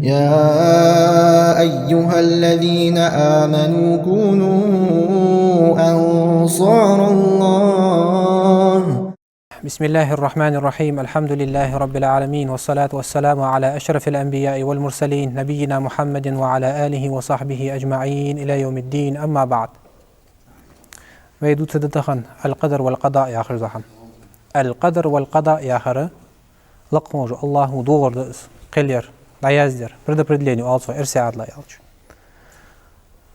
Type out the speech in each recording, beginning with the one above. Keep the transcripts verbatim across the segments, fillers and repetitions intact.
يا أيها الذين آمنوا كونوا أنصار الله. بسم الله الرحمن الرحيم. الحمد لله رب العالمين، والصلاة والسلام على أشرف الأنبياء والمرسلين، نبينا محمد وعلى آله وصحبه أجمعين إلى يوم الدين. أما بعد. Вай дувцаргда тахан аль-къадар валь-къада яхаш дола хӀама. Аль-къадар валь-къада яхар лакха волча Аллахӏо доагӀар да из, кхел яр, дӀаяздаьр, предопределение оал цох эрсий Ӏаьдала аьлча.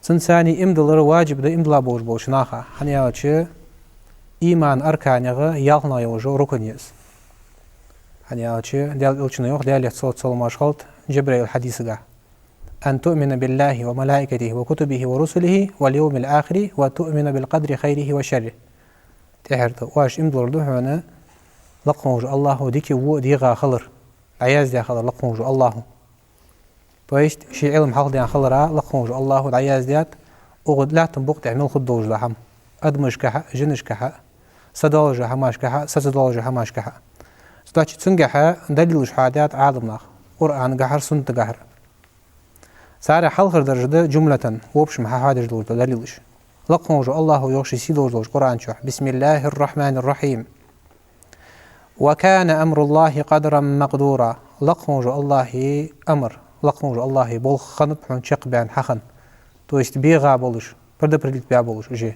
Цунца цхьана иман диллар важиб да иман дилла болаш болча наха, хӀана аьлча иман арканех ялхлагӀа йола рукн я из. ХӀана аьлча Даьла Элчано йоах, Даьлера салот-саламаш хилда, Джабраил хьадисага: أن تؤمن بالله وملائكته وكتبه ورسله واليوم الآخر وتؤمن بالقدر خيره وشره. ТӀехьарда оаш иман диллар да хьона лакха волча Аллахӏо дика а, во а дегӀа хилар, дӀаяздаь хилар лакха волча Аллахӏо. То есть ший Ӏилма хьалхадаьнна хилара лакха волча Аллахӏо дӀаяздаьд укх лаьттан букъа тӀа мел хургдолаш дола хӀама, адамашкахьа а, жинашкахьа а, са долча хӀамашкахьа а, са ца долча хӀамашкахьа а. Цудухьа цунгахьа далилаш хьадаьд Ӏаламнаха, Къуръангахьара, суннатагахьара. Царех хьалхара дарж да, джумлатан, в общем, хьахьадеш долаш дола далилаш. Лакха волча Аллахӏо йоах ший сий долаш долча Къуръан чу: بسم الله الرحمن الرحيم. وكان أمر الله قدرا مقدورا. Лакха волча Аллахӏа амар, лакха волча Аллахӏа болх хиннаб хьона чакхбаьнна, хьахинна. То есть бегӀа болаш, предопределить баь болаш уже.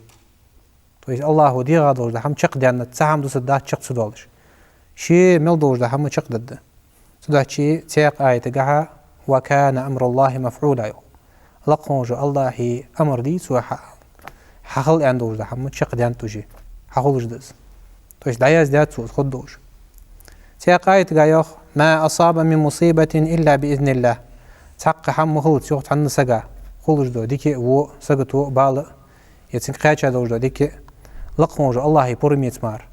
То есть Аллахӏо дегӀа долаш дола хӀама чакхдаьннад, цхьа хӀама дусаргдац чакх ца доалаш. Ше мел долаш дола хӀама чакхдаргда. Цудухьа цхьаькха аятагахьа: وكان أمر الله مفعولا йоах. Лакха волча Аллахӏа амар дий, цо хьа-, хьахила аьнна долаш дола хӀама чакхдаьннад уже, хьахулаш да из. То есть дӀаяздаьд цо из хургдолаш. Цхьаькха аятагахьа йоах: ما أصاب من مصيبة إلا بإذن الله. Цхьаккха хӀама ма хилац, йоах, цхьанна сага, хулаш дола дика а, во а, сагото а, бала а, е цунга кхаьча долаш дола дика а, лакха волча Аллахӏа пурамца мара.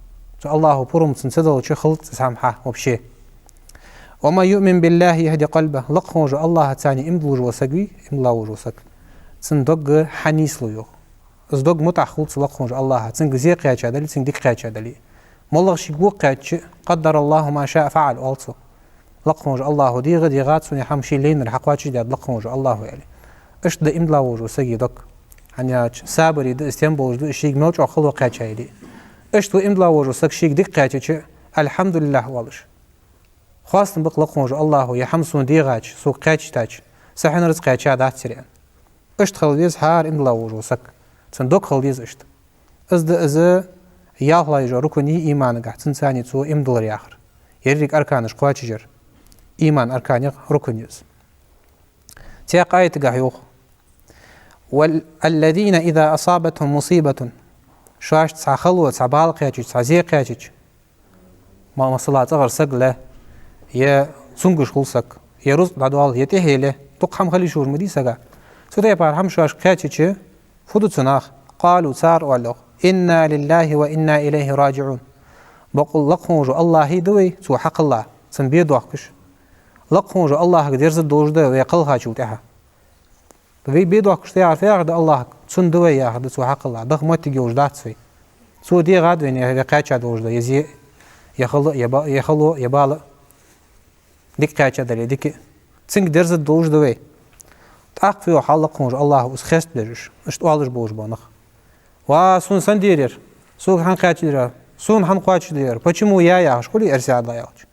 Цу Аллахӏа пурам цунна ца далча хилац из хӀама хьа вообще. ومن يؤمن بالله يهد قلبه. Лакха волча Аллахӏаца иман диллаш вола саг вий, иман дилла волаш вола саг, цун дог хьанийслу, йоах. Из дог мутӀахь хул цу лакха волча Аллахӏа, цунга зе кхаьча дале, цунга дика кхаьча дале. МоллагӀа шийга во кхаьчача, قدر الله ما شاء فعل оал цо. Лакха волча Аллахӏо дегӀа а дегӀад сона ер хӀама, ше лайнар хьакхоачашдаьд лакха волча Аллахӏо, аьле. Иштта да иман дилла волаш волча сага дог. ХӀана аьлча сабаре да из, тем болаш да из, шийга мел чӀоагӀа хало кхаьча яле. Иштта ва иман дилла волаш вола саг, шийга дика кхаьчача, الحمد لله оалаш. Хоастам ба-кх лакха волча Аллахӏо, ер хӀама сона дегӀача, сога кхаьчийтача, са хьинарца кхаьчадац ер, аьнна. Иштта хила веза хӀара иман дилла волаш вола саг. Цун дог хила деза иштта. Из да из ялхлагӀа йола рукн иманагахьа, цунца цхьана цо иман диллар яхар. Еррига арканаш кхоачашъяр иман арканех рукн я из. Цхьаькха аятагахьа йоах: وال-، الذين إذا أصابتهم مصيبة. Шоашта цхьа хало, цхьа бала кхаьчача, цхьа зе кхаьчача, ма-, масала, цӀагӀара саг ле, е цунгаш хул саг, е рузкъа дӀадоал, е тӀехье ле, дукха хӀама хила йиш йолаш ма дий сага. Цу тайпара хӀама шоашка кхаьчача, фу ду цу наха? قالوا, цар оал, йоах: إنا لله وإنا إليه راجعون. Бакъ лакха волча Аллахӏа да вай, цо хьакхелла, цунна бе доахкаш. Лакха волча Аллахӏага дерзаргдолаш да вай кхелхачул тӀехьагӀа. Вай бе доахкаш да яхар фу яхар да Аллахӏага? Цунна да вай яхар да, цо хьакхелла, даха моттиг йолаш дац вай. Цо дегӀад вайна вай кхаьча долаш дола е зе, е хало, е ба-, е хало, е бала. Дика кхаьча дале, дика. Цунга дерзаргдолаш да вай. ТӀаккха фу йоах хьа лакха волча Аллахӏо из хестабеш, иштта оалаш болаш бола нах? Ва, сона сенна дир ер? Сога хӀана кхаьчадир ер? Сона хӀана кхоачашдир ер? Почему я яхаш хулий, эрсий Ӏаьдала аьлча?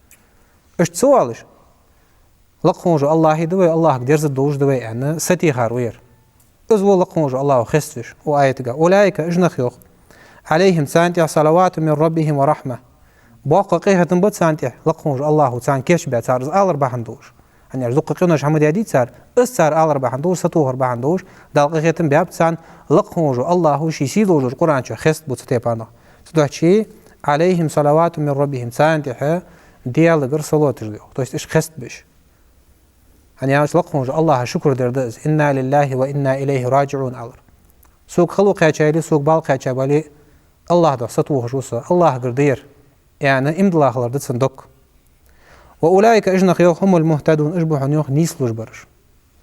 Иштта ца оалаш. Лакха волча Аллахӏа да вай, Аллахӏага дерзаргдолаш да вай, аьнна, сатийхар ва ер. Из ва лакха волча Аллахӏо хеставеш укх аятагахьа. أولئك, уж нах, йоах, عليهم, царна тӀа, صلوات من ربهم ورحمة. Боккха къахетам ба царна тӀа, лакха волча Аллахӏо царна кийчбаь, цар из алар бахьан долаш. ХӀана аьлча дукха къинош хӀама даьдий цар, из цар алар бахьан долаш, сатохар бахьан долаш, Дала къахетам баьб царна, лакха волча Аллахӏо ший сий долаш долча Къуръан чу хестабу цу тайпара нах. Цудухьа عليهم صلوات من ربهم, царна тӀа Даьлагара салоташ да, йоах. То есть уж хестабеш. ХӀана аьлча лакха волча Аллахӏа шукр дар да из: إنا لله وإنا إليه راجعون алар. Сога хало кхаьча яле, сога бала кхаьча бале, Аллахӏа духьа сатохаш ва со, Аллахӏагара да ер, аьнна, иман дилла хилар да цун дог. وأولئك, уж нах, йоах, هم المهتدون, уж ба хьона, йоах, нийслуш бараш.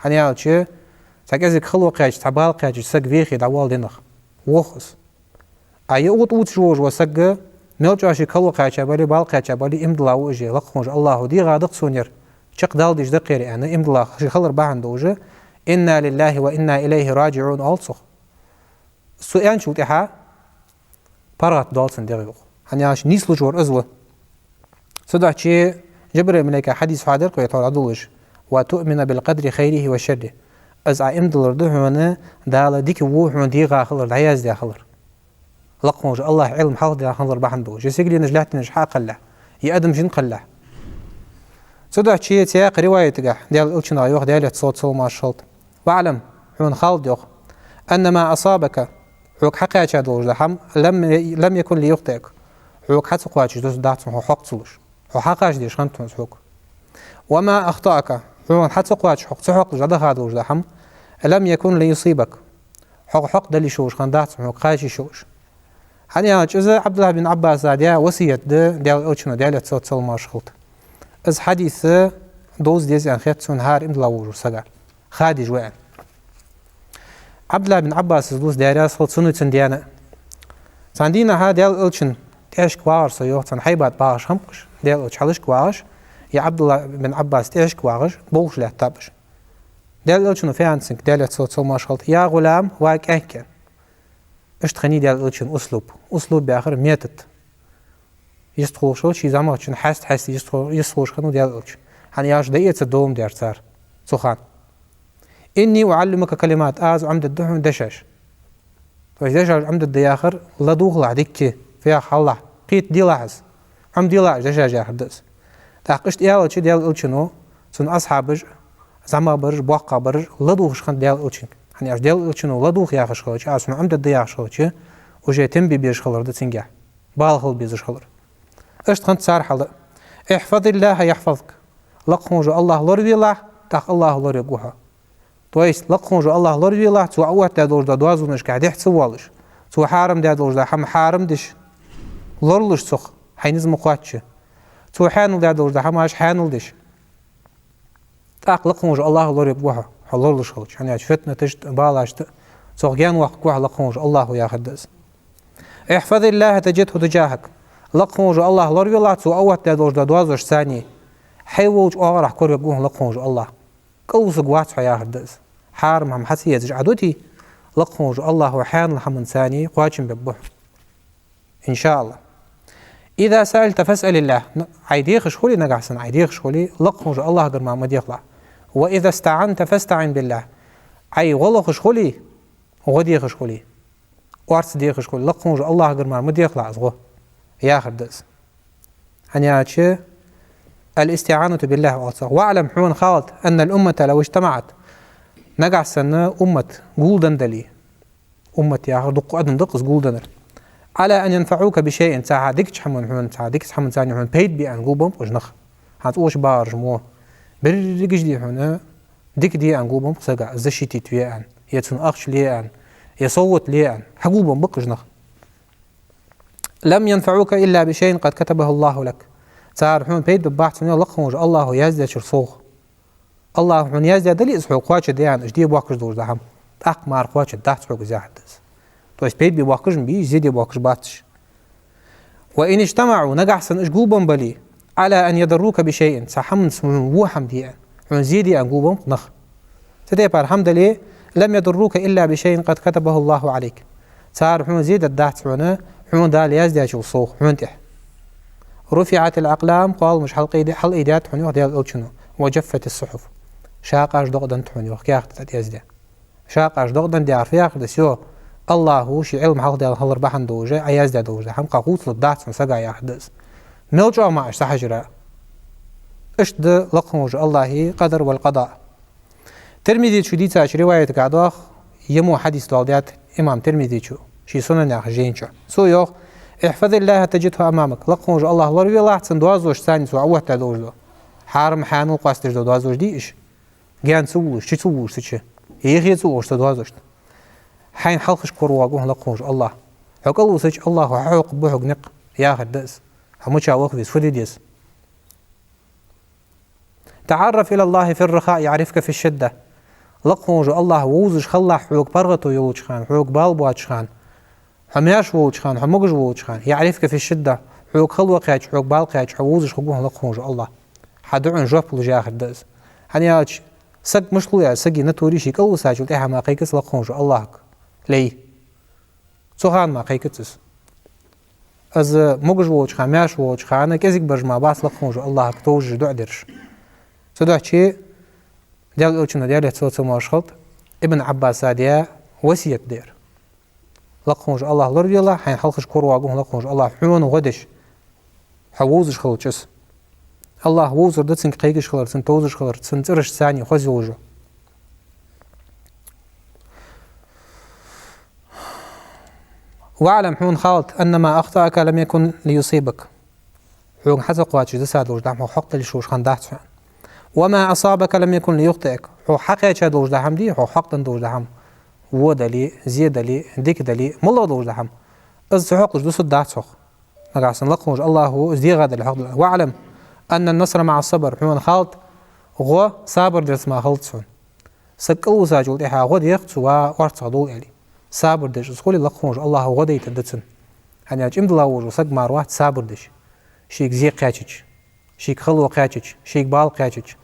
ХӀана аьлча цхьа кӀезига хало кхаьчача, цхьа бала кхаьчача саг вехе дӀавоал динах, вох из. А е укх тӀа вувцаш волаш вола саг, мел чӀоагӀа шийга хало кхаьча бале, бала кхаьча бале, иман дилла ва уж, лакха волча Аллахӏо дегӀад-кх сона ер, чакхдала дезаш да кхерий аьнна, иман диллалца ший хилар бахьан долаш, «إنا لله وإنا إليه راجعون» оал цох. Цо аьнначул тӀехьагӀа паргӀата доал цун дегӀ юха. ХӀана аьлча нийслуш вар из ва. Цудухьа Жабраил малайка хьадис хьадер кхы вай тхьовра дӀадолалуш: «وتؤمن بالقدر خيره وشره». Из Ӏа иман диллар да хьона Дала дика во хьона дегӀа хилар, дӀаяздаь хилар. Лакха волча Аллахӏа Ӏилма хьалхадаь хилар бахьан долаш, е сигаленаш, лаьттанаш хьакхеллехь, е адам, жин кхеллехь. Цудухьа цхьаькха риваятагахь Даьла Элчангара йоах, Даьлера салот-салам-моаршал хилда: «واعلم», хьона хала да йоах, «أن ما أصابك», хьога хьакхаьча долаш дола хӀама, «لم، لم يكن ليخطئك», хьога хьа ца кхоачаш дусаргдац хьона хьо хьокха ца луш. Хьо хьакхача дезаш хиннад хьона из хьога. «وما أخطأك», хьона хьа ца кхоачаш, хьо ца хьокхалуш дӀадаха долаш дола хӀама, «لم يكن ليصيبك», хьо хьокха дала йиш йолаш хиннадац хьона, хьо кхача йиш йолаш. ХӀана аьлча из Ӏабдуллахӏ бин Ӏаббаса даь васкет да Даьла Элчано, Даьлера салот-салам-моаршал хилда. Из хьадис довза деза аьнна хет сона хӀара иман дилла волча сага, ха дезаш ва аьнна. Ӏабдуллахӏ бин Ӏаббаса дувц, Даьла раьза хилва цунна а цун даьна а. Цхьан дийнахьа Даьла Элчан тӀехьашка вагӀар со йоах, цхьан хьайба тӀа багӀаш хиннаб-кх уж, Даьла Элча хьалхашка вагӀаш, е Ӏабдуллахӏ бин Ӏаббас тӀехьашка вагӀаш, болхаш лаьттаб уж. Даьла Элчано фу аьннад цунга, Даьлера салот-салам-моаршал хилда: «يا غلام», ва кӀаьнк, аьнна. Иштта хиннай Даьла Элчан услуб. Услуб яхар метод. Йистхулаш хилча, ший зӀамагӀчун хьаста-хьаста йистху-, йистхулаш хиннав Даьла Элча. ХӀана аьлча дӀаэцаргдолаш дар цар цу хана. «إني أعلمك كلمات», аз Ӏомадергда хьона дешаш. То есть дешаш Ӏомадергда яхар: ладувгӀалахь дикка, фу яхар хьаллахь, кхетаделахь из, Ӏомаделахь уж дешаш яхар да из. ТӀаккха иштта аьлча, Даьла Элчано, цун асхьабаш, зӀамагӀбараш, боккхагӀбараш ладувгӀаш хиннад Даьла Элчанга. ХӀана аьлча Даьла Элчано ладувгӀа яхаш хилча, аз хьона Ӏомадергда яхаш хилча, уже тенбий безаш хилар да цунгахь, бала хила безаш хилар. Иштта хиннад цар хьал а: «احفظ الله يحفظك», лакха волча Аллахӏа лоравелахь, тӀаккха Аллахӏо лоравергва хьо. То есть лакха волча Аллахӏа лоравелахь, цо Ӏооттадаь долаш дола доазонашка дехьа ца воалаш, цо хьарам даь долаш дола хӀама хьарам деш, лоралуш цох, хьай низ ма кхоачча, цо хьаьнал даь долаш дола хӀамаш хьаьнал деш. ТӀаккха лакха волча Аллахӏо лоравергва хьо, хьо лоралуш хилча, хӀана аьлча фитнаташта а, балашта а цох гаьна воаккхаргва хьо лакха волча Аллахӏо яхар да из. «احفظ الله تجده تجاهك». Лакха волча Аллахӏа лоравелахь, цо Ӏооттадаь долаш дола доазошца, хьай волча оагӀорахьа коравергва хьона лакха волча Аллахӏ. КӀалвусаргвац хьо яхар да из. Хьарам хӀама хьа ца езаш Ӏа дите, лакха волча Аллахӏо хьаьнала хӀаманца кхоачам бергба хьона. ИншааллахӀ. «إذا سألت فاسأل الله». Н-, Ӏа дехаш хуле, нагахь санна Ӏа дехаш хуле, лакха волча Аллахӏагара мара ма дехалахь. «وإذا استعنت فاستعن بالله». Ӏа гӀо лохаш хуле, гӀо дехаш хуле, орц дехаш хуле, лакха волча Аллахӏагара мара ма дехалахь из гӀо, яхар да из. ХӀана аьлча «الاستعانة بالله» оал цох. «واعلم», хьона хала да, «أن الأمة لو اجتمعت». Нагахь санна уммат гулденна дале, уммат яхар дукха адам да-кх из гулденнар. «على أن ينفعوك بشيء», цхьа дикача хӀаман хьона, цхьа дикача хӀаманца хьона пайда бе аьнна гулбеннаб-кх уж нах. ХӀанз оаш багӀараш мо, берригаш дий хьона, дика де аьнна гулбеннаб-кх сага, защитить ве аьнна, е цунна ахча ле аьнна, е совгӀат ле аьнна, хьагулбеннаб-кх уж нах. «لم ينفعوك إلا بشيء قد كتبه الله لك». Цар хьона пайда бергбац, хьона лакха волча Аллахӏо яздаьчул совгӀа. Аллахӏо хьона яздаь дале из хьога кхоачаргда аьнна, уж де боахкаш долаш дола хӀама, тӀаккха мара кхоачаргдац хьога из, яхар да из. То есть пайда бе боахкаш ма бий уж, зе де боахкаш бац уж. «وإن اجتمعوا», нагахь санна уж гулбенна бале, «على أن يضروك بشيء», цхьа хӀаманца хьона во хӀама де аьнна, хьона зе де аьнна гулбеннаб-кх нах. Цу тайпара хӀама дале, «لم يضروك إلا بشيء قد كتبه الله عليك». Цар хьона зе дергдац хьона, хьона Дала яздаьчул совгӀа хьона тӀа. «رفعت الأقلام», къоаламаш хьалкъайда-, хьалайдаьд хьона, йоах Даьла Элчано, «وجفت الصحف». Шакъаш докъаденнад хьона, йоах, каьхата тӀа яздаь. Шакъаш докъаденнад яхар фу яхар да из? Всё, Аллахӏо ший Ӏилма хьалхадаь хилар бахьан долаш Ӏа яздаь долаш дола хӀама кхы хувцалургдац хьона сага, яхар да из. Мел чӀоагӀа ма Ӏа уж ца хьажара. Иштта да лакха волча Аллахӏа къадар вал къада. Тирмизечо дийцача риваятагахь доагӀа, е мо хьадис доаладаьд имам Тирмизечо ший Сунан яхача жайна чу. Цо йоах: «احفظ الله تجده أمامك». Лакха волча Аллахӏа лоравелахь, цун доазошца цхьана цо Ӏооттадаь долаш дола хӀарам, хьаьнал къоастадеш дола доазош дий уж, гаьна ца вувлаш, чу ца вувлаш цу чу, е юхе ца ухаш цу доазошта. Хьайна хьалхашка коравоаккхаргва хьона лакха волча Аллахӏ. Хьо кӀалвусача Аллахӏо хьахьокхаргба хьога никъ, яхар да из. Хьо мича ваха веза, фу де деза? «تعرف إلى الله في الرخاء يعرفك في الشدة». Лакха волча Аллахӏ вовзаш хилалахь хьога паргӀато йолча хана, хьога бала боацача хана, хьо маьрша волча хана, хьо могаш волча хана, «يعرفك في الشدة», хьога хала ва кхаьча, хьога бала кхаьча, хьо вовзаш хургва хьона лакха волча Аллахӏ. Хьа дуӀан жоп луш яхар да из. ХӀана аьлча, саг мишта хул аьлча, сага натура ший кӀалвисачул тӀехьа мара кхайкац лакха волча АллахӀага лай. Цу хана мара кхайкац из. Из могаш волча хана, маьрша волча хана кӀезига бараш мара бац лакха волча АллахӀага товжаш дуӀа дераш. Цудухьа Даьла Элчано, Даьлера салам-моаршал хилда, Ибн Ӏаббаса даь васкет да ер. Лакха волча АллахӀ лоравелахь, хьайна хьалхашка коравоагӀа хьона лакха волча АллахӀ хьона гӀо деш, хьо вовзаш хилча из. АллахӀ вовзар да цунга кхайкаш хилар, цунна товзаш хилар, цун цӀерашца цхьана хоза йолаш. «واعلم», хьона хилда, «أن ما أخطأك لم يكن ليصيبك». Хьога хьа ца кхоачаш дисса долаш дола хӀама хьо хьакхаьча долаш хиннадац хьона. «وما أصابك لم يكن ليخطئك». Хьо хьакхаьча долаш дола хӀама дий, хьо хьакхаьча долаш дола хӀама, во дале, зе дале, дика дале, малагӀа долаш дола хӀама, из ца хьакхалуш дусаргдац хьох. Нагахьа санна лакха волча АллахӀа из дегӀа дале хьакхаьча. «واعلم أن النصر مع الصبر». Хьона хилда, гӀо сабар дарца мара хилац хьона. Саг кӀалвисачул тӀехьа гӀо дех цо, ва орцах довла аьле. Сабар деш из хуле, лакха волча АллахӀа гӀо дайтаргда цунна. ХӀана аьлча, иман дилла волаш вола саг мара вац сабар деш. Шийга зе кхаьчача, шийга хало кхаьчача, шийга бала кхаьчача.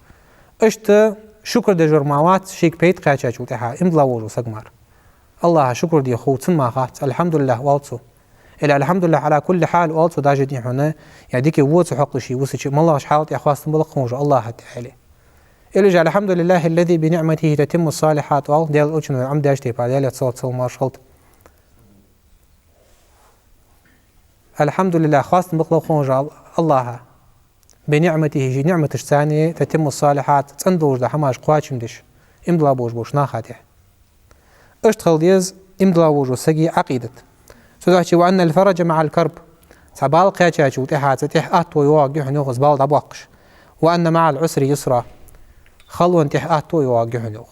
Иштта шукр деш вар мара вац шийга пайда кхаьчачул тӀехьа иман дилла волаш вола саг мара. АллахӀа шукр де хов цунна мара хац, «الحمد لله» оал цо. Или «الحمد لله على كل حال» оал цо, даже дий хьона, е дика, во ца хьакхалуш висача, малагӀча хьала тӀа хоастам ба лакха волча АллахӀа тӀа аьле. Или же «الحمد لله الذي بنعمته تتم الصالحات» оал, Даьла Элчано Ӏомадаьча тайпара, Даьлера салам-моаршал хилда. «الحمد لله», хоастам ба лакха волча АллахӀа, «بنعمته», ший ниӀматашца цхьана, «تتم الصالحات», цӀена долаш дола хӀамаш кхоачам деш, иман дилла болаш болча наха тӀа. Иштта хила деза иман дилла волаш волча сага Ӏакъидат. Цудухьа «وأن الفرج مع الكرب». Цхьа бала кхаьчачул тӀехьа цу тӀехьа атто йоагӀаргья хьона, йоах, из бала дӀабоаккхаш. «وأن مع العسر يسرا». Халон тӀехьа атто йоагӀаргья хьона, йоах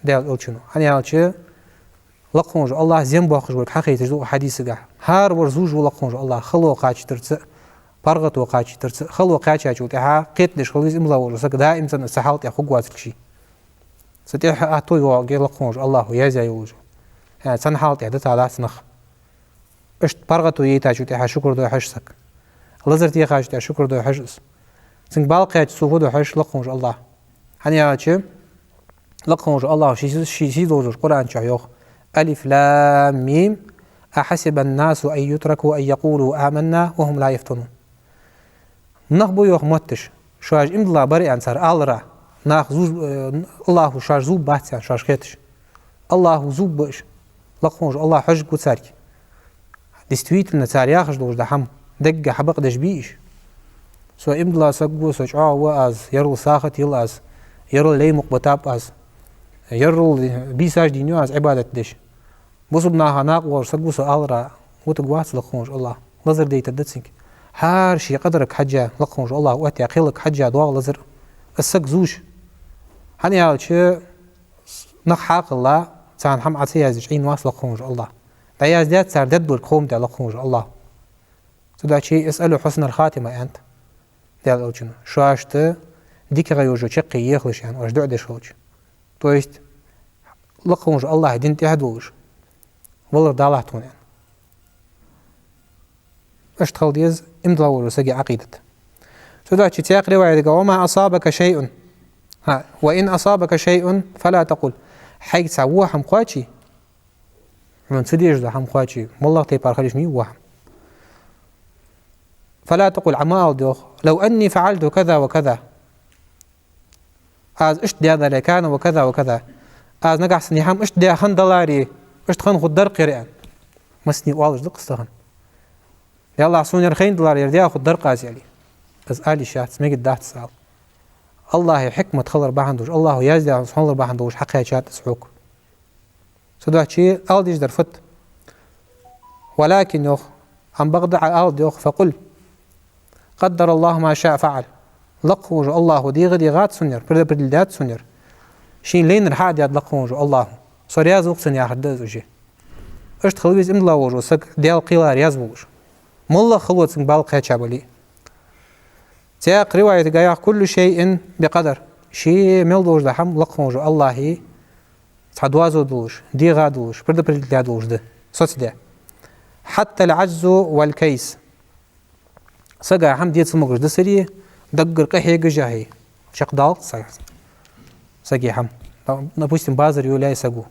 Даьла Элчано. ХӀана аьлча, лакха волаш вола АллахӀ зем боаккхаш волга хьахайташ да укх хьадисагахь. ХӀара вар зувш ва лакха волаш вола АллахӀ, хало кхачийтарца, паргӀато кхачийтарца. Хало кхаьчачул тӀехьа кхетадеш хила веза иман дилла волаш вола саг, даим цӀена из цу хьала тӀа хургвацар-кх ше. Цу тӀехьа атто йоагӀаргья лакха волаш вола АллахӀа яздаь йолаш. Э, цхьан хьала тӀа дитадац нах. Иштта паргӀато яйтачул тӀехьа шукр дой хьожаш саг. Лазар техачул тӀехьа шукр дой хьожаш из. Цунга бала кхаьчача цо фу ду хьожаш лакха волаш вола АллахӀ. ХӀана аьлча, лакха волаш вола АллахӀа ший, ший сийдолча Къуръан чу йоах: «ألف لام ميم، أحسب الناس أن يتركوا أن يقولوا آمنا وهم لا يفتنون». Нах ба, йоах, мотташ, шоаш иман дилла бар аьнна цар аларах, нах зув-, э, АллахӀо шоаш зувргбац аьнна шоаш хеташ. АллахӀо зувргба уж. Лакха волаш вола АллахӀ хьожаргва царга. Действительно, цар яхаш долаш дола хӀама даггара хьабакъдеш бий уж? Со иман дилла саг ва, со чӀоагӀа ва аз, ерал сагӀа хила аз, ерал лай мукъа битаб аз, ерал бийсаш дийна я аз Ӏибадат деш. Бусалба наха накъавоагӀаш саг ва со аларах вутаргвац лакха волаш вола АллахӀ. Лазар дайтаргда цунга. ХӀара ший къадарга хьежжа, лакха волаш вола АллахӀа оттаяь кхелга хьежжа доагӀа лазар, из саг зувш. ХӀана аьлча, нах хьаькъал а, царна хӀама Ӏо ца яздича, Ӏийнавац лакха волаш вола АллахӀ. ДӀаяздаьд цар дергдолга ховргда лакха волаш вола АллахӀ. Цудухьа «اسألوا حسن الخاتمة» аьннад Даьла Элчано. Шоашта дикагӀа йола чаккхе ехалаш аьнна, оаш дуӀа деш хилча. То есть, лакха волаш вола АллахӀа дина тӀехьа долаш валар далахь тхона аьнна. Иштта хила деза иман дилла волаш вола сага Ӏакъидат. Цудухьа цхьаькха риваятага: «وما أصابك شيء». ХӀа, «وإن أصابك شيء فلا تقل». Хьайга цхьа во хӀама кхоаче, хьона ца дезаш дола хӀама кхоаче, малагӀча тайпара хилча а во хӀама. «فلا تقل», Ӏа ма алалда, йоах: «لو أني فعلت كذا وكذا». Аз иштта даьдале, «كان وكذا وكذا». Аз нагахьа санна из хӀама иштта даь хиннадаларе, иштта хинна хургдар-кх ер аьнна. Массане оалаш да-кх из тахан. Даллахь, сона ер хайнадаларе, ер даь хургдар-кх аз, аьле. Из ала йиш яц, мегаргдац из ала. АллахӀа хьикмат хилар бахьан долаш, АллахӀа яздаь хӀама хилар бахьан долаш хьакхаьчад из хьога. Цудухьа ала дезаш дар фуд? «ولكن», йоах, амма бакъда Ӏа алалда, йоах: «فقل قدر الله ما شاء فعل». Лакха волаш вола АллахӀа дегӀа дегӀад сона ер, предопределить даьд сона ер. Шийна лайнар хьа а даьд лакха волаш вола АллахӀа. Со раьза ва-кх цунна яхар да из уже. Иштта хила веза иман дилла волаш вола саг, Даьла кхелах раьза волаш. МалагӀа хало цунга бала кхаьча бале а. Цхьаькха риваятага йоах: «كل شيء بقدر». Ше мел долаш дола хӀама лакха волаш вола АллахӀа цхьа доазув долаш, дегӀа долаш, предопределить долаш да, соцадаь. «حتى العجز والكيس». Сага хӀама де ца могаш дисаре, Даггара къахьегаш а хьай, чакхдалац са-, сага хӀама. Допустим, базар йолаяьй саго,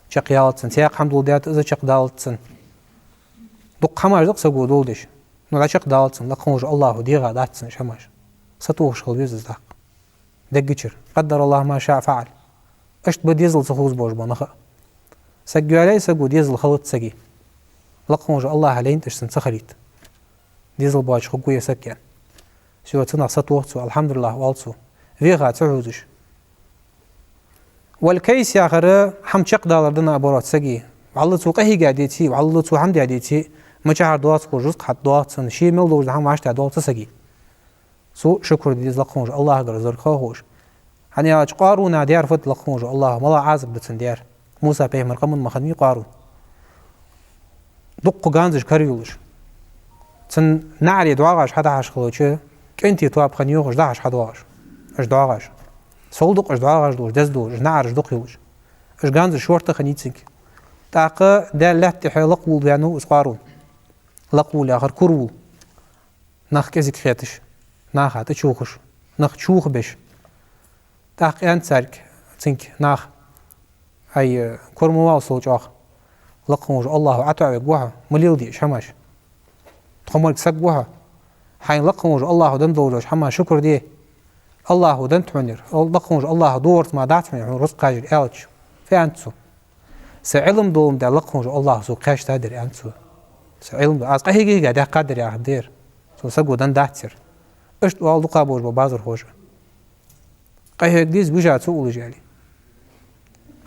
чакхъялац цунна, цхьаькха хӀама доладаьд, из а чакхдалац цунна. Дукха хӀамаш да-кх саго доладеш. Ну, дӀачакхдалац цунна, лакха волча АллахӀа дегӀа дац цунна уж хӀамаш. Сатохаш хила веза из тӀаккха. Деггачара. قدر الله ما شاء فعل. Иштта ба дезал ца ховш бола нах а. Саг йоалаяьй саго, дезал хилац сага. Лакха волча АллахӀа лайнатӀаш цунна ца хилийта. Дезал боацаш хургва ер саг, аьнна. Всё, цунах сатох цо, الحمد لله оал цо. Веха ца хьувзаш. والكيس яхар хӀама чакхдалар да, наоборот, сага. ВӀалла цо къахьийга деце, вӀалла цо хӀама даь деце, мичахьара доагӀа цо, рузкъа хьатӀадоагӀа цунна, ше мел долаш дола хӀама вӀаштӀехьадоагӀа цу сага. Цо шукр де деза лакха волча АллахӀагара, зург хьахьош. ХӀана аьлча, КъарунагӀа даьр фуд лакха волча АллахӀа, малагӀа Ӏазап да цунна даьр. Муса пайхамара къаман мара хиннавий Къарун? Дукха ганзаш кара йолаш, цун наӀарий доагӀаш хьадахьаш хилча, кӀентий тоаба хинна йоахаш дахьаш хьадоагӀаш. Уж доагӀаш. Сел дукха уж доагӀаш долаш, деза долаш, уж наӀараш дукха йолаш. Уж ганзаш шортта хиннай цунга. ТӀаккха Даьла лаьтта тӀа лакхавоалаваьннав из Къарун. Лакхавоал яхар кура воал. Нах кӀезига хеташ, наха тӀачувхаш, нах чувхабеш. ТӀаккха аьннад царга, цунга наха: «Ай, кура ма воал сел чӀоагӀа. Лакха волча АллахӀа ӀотоӀавергва хьо, ма леладе уж хӀамаш. Тхо мара саг ва хьо. Хьайна лакха волча АллахӀа денна долаш долча хӀаман шукр де. АллахӀа деннад хьона ер. Ал-, лакха волча АллахӀа догӀарца мара дац хьона ер, хьона рузкъа хьажар», — аьлча, фу аьннад цо? «Са Ӏилма долаш дар лакха волча АллахӀа сога кхаьчийтадар», — аьннад цо. «Са Ӏилма долаш. Аз къахьега-хьега даьккхадар яхар да ер. Цу саго денна дац ер». Иштта оал дукха болаш бола базархоша. Къахьега деза, вижа ца уллаш, аьле.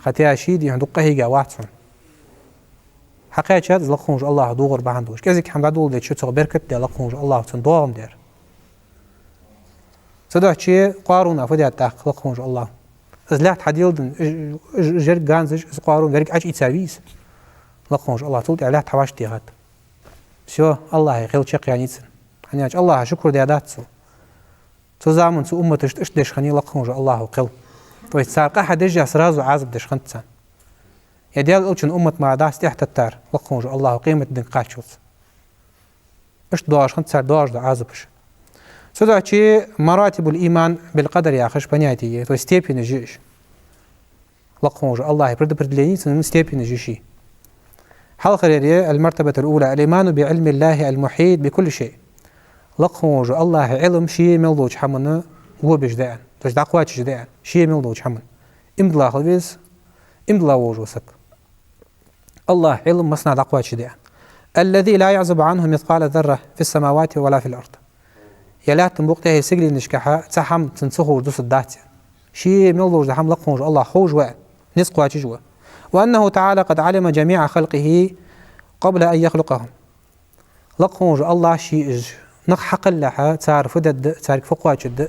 Хатя ший дий хьона, дукха къахьийга вац хьона. Хьакхаьчад из лакха волча АллахӀа догӀар бахьан долаш. КӀезига хӀама дӀадоладеча, цох беркат да лакха волча АллахӀа, цунна доагӀам да ер. Цудухьа Къарунага фу даьд тӀаккха лакха волча АллахӀа? Из лаьтта хьаделладенна, уж, уж, уж еррига ганзаш, из Къарун верг Ӏочуийца вий из? Лакха волча АллахӀа цул тӀехьагӀа лаьтта хьавӀаштӀехьад. Всё, АллахӀа кхел чакхъяьннай цун. ХӀана аьлча АллахӀа шукр даь дац цо. Цу заман цу умматашта иштта деш хиннай лакха волча АллахӀа кхел. То есть цар къа хьадеш а сразу Ӏазап деш хиннад царна. Е Даьла Элчан уммат мара дац тӀехьатеттар лакха волча АллахӀа къемата дийнга кхаччалца. Иштта доагӀаш хиннад цар доагӀаш дола Ӏазапаш. Цудухьа مراتب الإيمان بالقدر яхаш понятие я, то есть степенаш я уж. Лакха волча АллахӀа предопределени, цун степенаш я ший. Хьалхаръяр я: المرتبة الأولى الإيمان بعلم الله المحيط بكل شيء. Лакха волча АллахӀа Ӏилма ше мел долча хӀаман гобеш да аьнна, то есть дӀакхоачаш да аьнна, ше мел долча хӀаман. Иман дилла хила веза, иман дилла волаш вола саг. АллахӀа Ӏилма массанахьа дӀакхоачаш да аьнна. الذي لا يعزب عنه مثقال ذرة في السماوات ولا في الأرض. Е лаьттан букъа тӀа, е сигаленашка цхьа хӀама цунна ца ховш дусаргдац. Ше мел долаш дола хӀама лакха волча АллахӀа ховш ва, низ кхоачаш ва. وأنه تعالى قد علم جميع خلقه قبل أن يخلقهم. Лакха волча АллахӀа ше уж нах хьакхеллалехьа, цар фу дергда, царга фу кхоачаргда,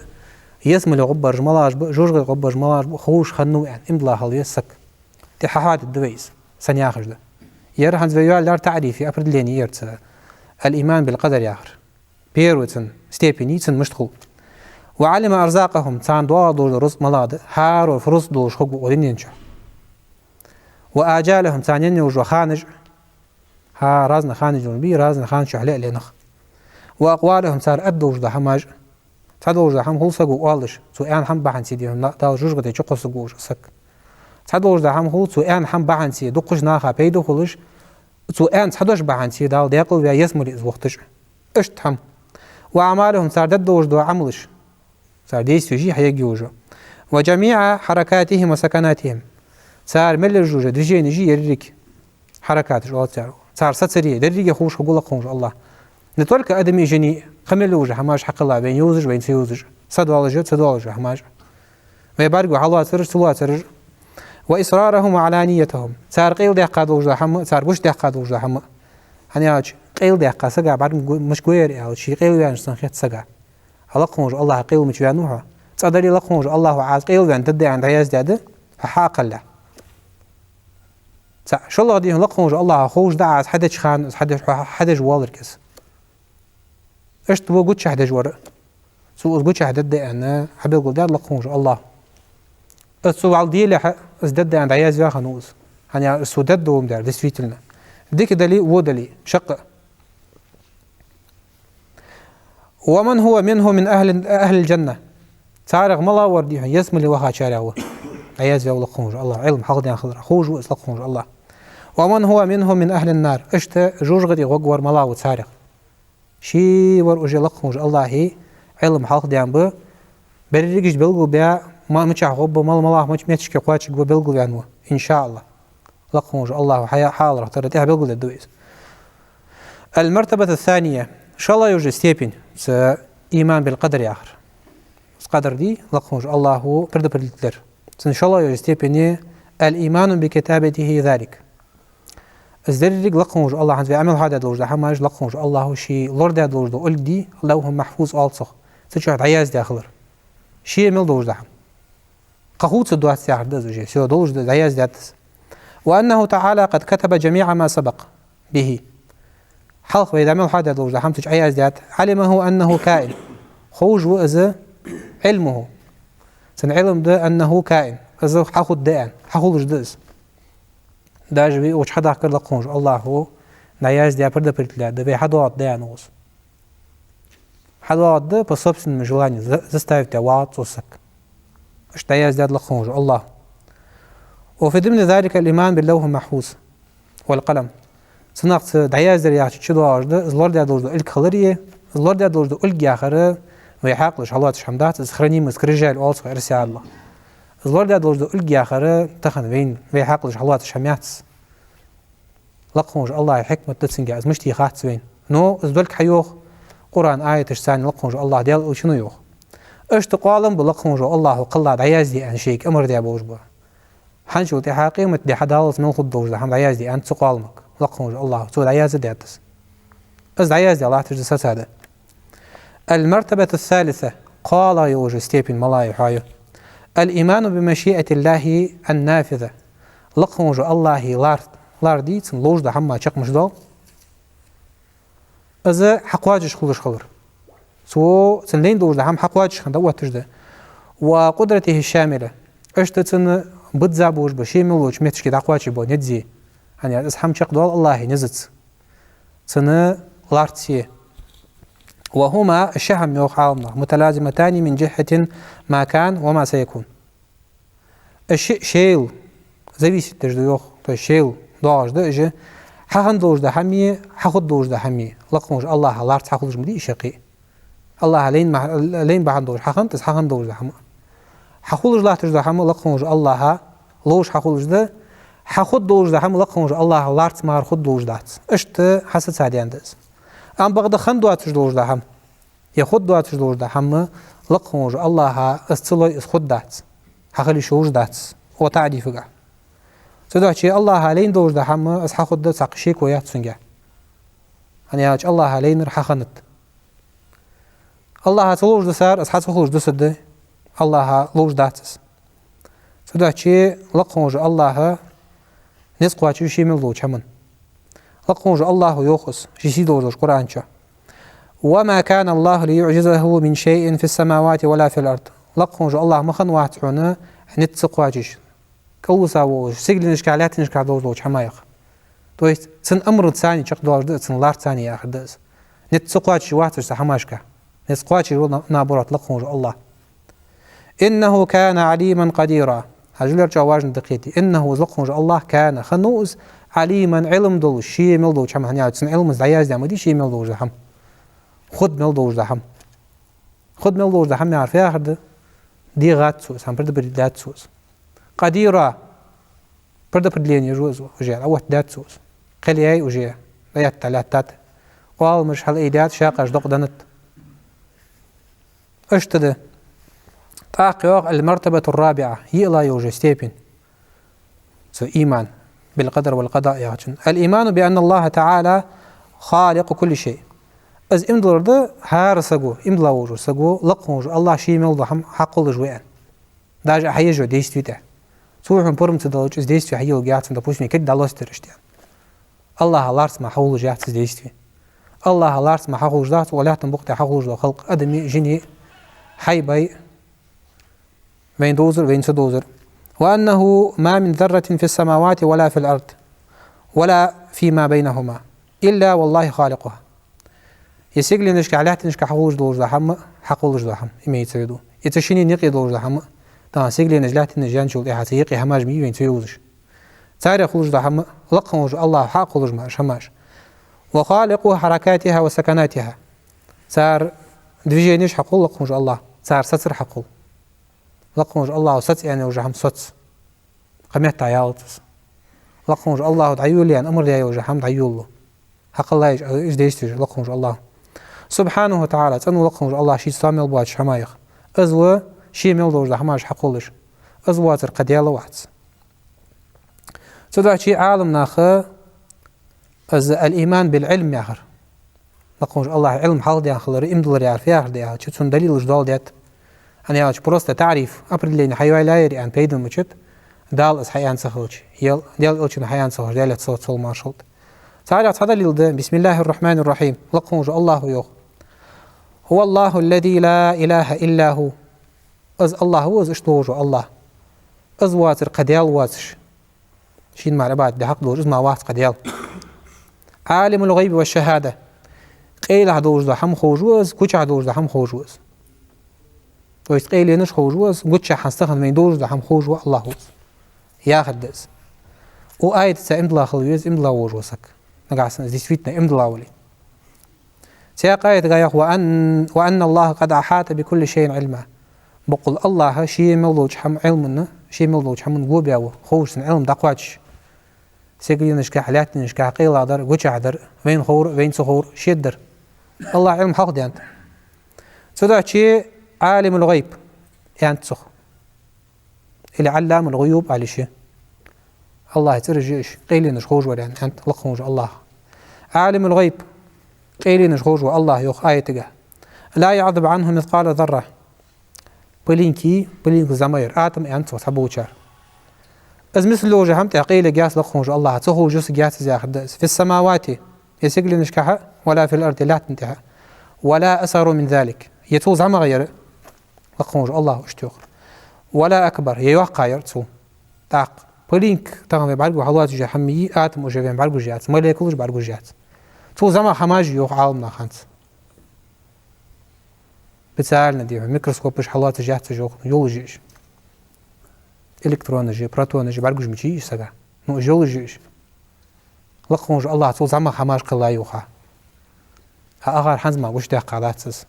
ялсмале гӀоргбараш малагӀаш ба, жожагӀате гӀоргбараш малагӀаш ба ховш хиннав аьнна, иман дилла хила веза саг. ТӀехьа хьадергда вай из, сенна яхаш да. Ер хӀанз вай йоалаяьр таӀриф я, определени я ер цу الإيمان بالقدر яхар. Первый цун степень я, цун мишта хул. وعلم أرزاقهم, царна доагӀаш дола рузкъа малагӀа да, хӀаравар фу рузкъа долаш хургва укх дунен чу. وآجالهم, царна енна йолаш йола ханаш, хӀа, разный ханаш йолаш ба, разный ханашка ле а ле нах. وأقوالهم, цар аргдолаш дола хӀамаш, цхьадолаш дола хӀама хул саго оалаш, цо аьнна хӀама бахьанца, дий хьона, Дала жожагӀате чукхоссаргва уж, саг. Цхьадолаш дола хӀама хул, цо аьнна хӀама бахьанца дуккхача наха пайда хулаш, цо аьнна цхьа дош бахьанца Дала даькъала ваь ялсмале из вохийташ. Иштта хӀама. وأعمالهم, цар дергдолаш дола Ӏамалаш, цар действеш хьаергйолаш. وجميع حركاتهم وسكناتهم, цар мел еш йола движенеш еррига, хьаракаташ оал царех, цар сацаре, деррига ховш хургва лакха волча АллахӀа. Не только адамий, жиний, кхы мел йола хӀамаш хьакхелла, вайна йовзаш, вайна ца йовзаш, са доаллаш, ца доаллаш хӀамаш. Вай бӀаргаго хьалоацараш, ца лоацараш. وإسرارهم وعلانيتهم, цар къайладаьккха долаш дола хӀама, цар гучадаьккха долаш дола хӀама. ХӀана аьлча, къайладаьккха сага бӀаргаго мишта гойяр аьлча, ше къайла ваьннача санна хет сага. Лакха волча АллахӀа къайла мича ваьннав хьо? ЦӀадарий лакха волча АллахӀа Ӏа къайла ваьнна дергда аьнна дӀаяздаьд, хьо хьакхеллалехь? ЦаӀ. ШоллагӀа, дий хьона, лакха волча АллахӀа ховш да Ӏа из хьадеча хана, из хьадеш, хьо хьадеш воалларг из. Иштта ва гучахьа деш вар а. Цо из гучахьа дергда аьнна хьабелгалдаьд лакха волча АллахӀа. Из цо вӀалла делехьа, из дергда аьнна дӀаязваь хиннав из. ХӀана аьлча, из цо дергдолаш дар, действительно. Дика дале а, во дале а, шаккха а. ومن هو منه من أهل، أهل الجنة. Царех малав вар дий хьона, ялсмале вахачарех ва. Ӏаяздаь ва лакха волча АллахӀа, Ӏилма хьалхадаьнна хиларах. Ховш ва из лакха волча АллахӀа. ومن هو منه من أهل النار. Иштта жожагӀате гӀоргвар малав ва царех. Ше вар уже лакха волча АллахӀа Ӏилма хьалхадаьнна ба. Берригаш белгалбаь, ма-, мичахьа гӀоргба, мала-, малахь мича метташка кхоачаргва белгалваьнна ва, иншааллахӀ. Лакха волча АллахӀа хьа-, хьаларах тара тӀехьа белгалдергда вай из. المرتبة الثانية. ШоллагӀа йола степень, цу иман بالقدر яхар. Из къадар дий, лакха волча АллахӀа предопределить дар. Цун шоллагӀа йола степень الإيمان بكتابته ذلك. Из деррига лакха волча АллахӀа, хӀанз вай Ӏамал хьадаь долаш дола хӀамаш, лакха волча АллахӀа ше лорадаь долаш дола улг дий, لوح محفوظ оал цох. Цу чу дӀаяздаь хилар. Ше мел долаш дола хӀама. Кхы хувцаргдоац яхар да из уже. Всё, долаш да, дӀаяздаьд из. وأنه تعالى قد كتب جميع ما سبق به. Хьалха вай Ӏамал хьадаь долаш дола хӀама цу чу Ӏаяздаьд. علمه أنه كائن. Ховш ва из, علمه. Цун Ӏилма да, أنه كائن. Из хьахургда аьнна, хьахулаш да из. Даже вай укх чу хьадахкар лакха волча АллахӀа дӀаяздаь, предопределить даь да, вай хьадоагӀаргда аьнна укхаза. ХьадоагӀаргда по собственному желанию, за-, заставить даь вагӀац цо саг. Иштта дӀаяздаьд лакха волча АллахӀа. وفي ضمن ذلك الإيمان باللوح المحفوظ والقلم. Цунах цу дӀаяздар яхача чу доагӀаш да, из лорадаь долаш дола улг хилари, из лорадаь долаш дола улг яхар вай хьаькъалаш хьалоацаш хӀама дац, из хранимая скрижаль оал цох эрсий АллахӀ. Из лорадаь долаш дола улг яхар тахан вайна, вай хьаькъалаш хьалоацаш хӀама яц. Лакха волча АллахӀа хьикмат да цунга, из мишта я хац вайна. Но из долга хьайоах Къуръан аяташца, лакха волча АллахӀа, Даьла Элчано йоах. Иштта къоалам ба лакха волча АллахӀа кхелла дӀаязде аьнна шийга амар даь болаш ба. ХӀанзчул тӀехьа къематди хьадаллалца мел хургдолаш дола хӀама дӀаязде аьннад цу къоаламага лакха волча АллахӀа. Цо дӀаяздаьд из. Из дӀаяздаь латташ да сацада. المرتبة الثالثة. КхоалагӀа йола уже степень малав хьона? الإيمان بمشيئة الله النافذة. Лакха волча АллахӀа лар, лар дий, цун ловш дола хӀама чакхмаш дола. Из хьакхоачаш хулаш хилар. Цо, цун лайна долаш дола хӀама хьакхоачаш хинна дӀаотташ да. وقدرته الشاملة. Иштта цун бизза болаш ба, ше мел волча метташка дӀакхоачаш бола низ. ХӀана аьлча из хӀама чакхдоал АллахӀа низаца. Цун ларца. وهما, уж ши хӀама, йоах Ӏаламнаха, متلازمتان من جهة ما كان وما سيكون. Уж ши шийла зависеть деш да, йоах, то есть шийла доагӀаш да уж, хьахинна долаш дола хӀамеи, хьахургдолаш дола хӀамеи. Лакха волча АллахӀа ларца хьахулаш ма дий уж шаккхе. АллахӀа лайна ма-, лайна бахьан долаш хьахиннад из, хьахинна долаш дола хӀама. Хьахулаш латташ дола хӀама лакха волча АллахӀа ловш хьахулаш да, хьахургдолаш дола хӀама лакха волча АллахӀа ларца мара хургдолаш дац. Иштта хьасацадаьнна да из. Амма бакъда хинна доацаш долаш дола хӀама, е хургдоацаш долаш дола хӀама лакха волча АллахӀа из ца лой, из хургдац. Хьахила йиш йолаш дац из, укх таӀрифагахь. Цудухьа АллахӀа лайна долаш дола хӀама из хьахургда, цхьаккха шеко яц цунга. ХӀана аьлча АллахӀа лайнар хьахиннад. АллахӀа ца ловш дисар, из хьа ца хулаш дисаргда, АллахӀа ловш дац из. Цудухьа лакха волча АллахӀа низ кхоачаш ва ше мел долча хӀаман. Лакха волча АллахӀа йоах из, ший сий долаш долча Къуръан чу: وما كان الله ليعجزه من شيء في السماوات ولا في الأرض. Лакха волча АллахӀ ма хиннавац хьона низ ца кхоачаш кӀалвиса волаш, сигаленашкахь, лаьттанашкахь долаш долча хӀамаех. То есть цун амарца чакхдоалаш да из, цун ларца яхар да из. Низ ца кхоачаш вац уж цу хӀамашка. Низ кхоачаш ва, на-, наоборот, лакха волча АллахӀ. إنه كان عليما قديرا. Хьажал, ер чӀоагӀа важно да кхетаде. إنه, из лакха волча АллахӀ, كان, хиннав из, عليما, Ӏилма долаш, ше мел долча хӀаман, хӀана аьлча цун Ӏилмаца дӀаяздаь ма дий ше мел долаш дола хӀама, хургда мел долаш дола хӀама. Хургда мел долаш дола хӀама яхар фу яхар да? ДегӀад цо из, хӀама предопределяет цо из. قديرا, предопределение йолаш ва из, уже оттадаьд цо из. Кхел яьй уже, дӀаэтта лаьттад. Оаламаш хьалъайдаьд, шакъаш докъаденнад. Иштта да. ТӀаккха йоах: المرتبة الرابعة, йиълагӀа йола уже степень цу иман بالقدر والقضاء яхачун. الإيمان بأن الله تعالى خالق كل شيء. Из иман диллар да хӀара саго, иман дилла волча саго, лакха волча АллахӀ ше мел дола хӀама хьакхоллаш ва аьнна. Даже хьаеш йола действие тӀа. Цо хьона пурам ца далча из действие хьаелларгьяц, допустим, кулг дӀалостадар иштта. АллахӀа ларца мара хьахулаш яц из действие. АллахӀа ларца мара хьахулаш дац укх лаьттан букъа тӀа хьахулаш дола халкъ, адамий, жиний, хьайбай, вайна довзар, вайна ца довзар. وأنه ما من ذرة في السماوات ولا في الأرض ولا فيما بينهما إلا والله خالقها. Е сигаленашкахь, лаьттанашкахь хулаш долаш дола хӀама, хьакхоллаш дола хӀама, имеется в виду. Е цу шинне юкъе долаш дола хӀама, тахан сигаленаш, лаьттанаш яьнначул тӀехьагӀа цу юкъе хӀамаш ма йий вайна ца йовзаш. Царех хулаш дола хӀама, лакха волча АллахӀа хьакхоллаш ма уж хӀамаш. «وخالقه حركاتها وسكناتها». Цар движенеш хьакхолл лакха волча АллахӀа, цар сацар хьакхолл. Лакха волча АллахӀа соц аьнна йола хӀама соц. Кхы метта ялац из. Лакха волча АллахӀа дӀайолале аьнна амар даь йола хӀама дӀайолалу. Хьакхеллай уж, из действеш лакха волча АллахӀа. سبحانه وتعالى, цӀена ва лакха волча АллахӀ шийца тоам мел боацача хӀамаех. Из ва ше мел долаш дола хӀамаш хьакхоллаш. Из воацар кхы даьла вац. Цудухьа Ӏаламнаха из الإيمان بالعلم яхар, лакха волча АллахӀа Ӏилма хьалхадаьнна хилар иман диллар яхар фу яхар да аьлча, цун далилаш дола детта. ХӀана аьлча просто таӀриф, определение хьайоалаяьяр аьнна пайда мичад, Дала из хьааьнна ца хилча, е Даьла Элчано хьааьнна ца хилча, Даьлера салот-салам-моаршал хилда. Царех цхьа далил да: «بسم الله الرحمن الرحيم», лакха волча АллахӀа йоах. «هو الله الذي لا إله إلا هو». Из АллахӀ ва, из иштта волаш вола АллахӀ. Из воацар кхы даьла воацаш. Шийна мара Ӏибадат де хьакъ долаш из мара вац кхы даьла. «عالم الغيب والشهادة». Къайлахь долаш дола хӀама ховш ва из, гучахь долаш дола хӀама ховш ва из. То есть къайленаш ховш ва из, гучахь хӀанз тахан вайна долаш дола хӀама ховш ва АллахӀ ва из. Яхар да из. Укх аятаца иман дилла хила веза иман дилла волаш вола саг, нагахьа санна из действительно иман дилла вале. Цхьаькха аятагахь йоах: «وأن، وأن الله قد أحاط بكل شيء علما». Боккъала АллахӀа ше мел долча хӀаман Ӏилманна, ше мел долча хӀаман го баь ва, ховш, цун Ӏилма дӀакхоачаш. Сигаленашкахь, лаьттанашкахь, къайлагӀдар, гучахьдар, вайна ховр, вайна ца ховр, шедар. АллахӀа Ӏилма хьалхадаьннад. Цудухьа عالم الغيب аьннад цох. Или علام الغيوب ала йиш я. АллахӀа цӀераш я уж, къайленаш ховш вар аьнна, аьннад лакха волча АллахӀа. «عالم الغيب», къайленаш ховш вола АллахӀ йоах аятагахь. «لا يعزب عنه مثقال ذرة». Пылинки, пылинка зӀамагӀъяр, атом аьннад цох цхьаболчар. Из миссел йолаш йола хӀама тӀехь къайле яц лакха волча АллахӀа, ца ховш йола саг яц из яхар да из. «في السماوات», е сигаленашкахь, «ولا في الأرض», лаьттан тӀехь. «ولا أصغر من ذلك». Е цул зӀамагӀъяр, лакха волча АллахӀа иштта йоах. «ولا أكبر», е йоккхагӀъяр цул. ТӀаккха пылинка тахан вай бӀаргаго хьалоацаш я хӀама йий, атом уже вайна бӀаргагуш яц, молекулаш бӀаргагуш яц. Цул зӀамагӀа хӀамаш я йоах Ӏаламнаха хӀанз. Специально, дий хьона, микроскопаш хьалоацаш яц уж, йоах, йолаш я уж. Электронаш, протонаш бӀаргагуш мичай уж сага? Ну, уж йолаш я уж. Лакха волча АллахӀа цул зӀамагӀа хӀамаш кхелла йоах. Хьа агӀар хӀанз мара гучадаьккха дац из.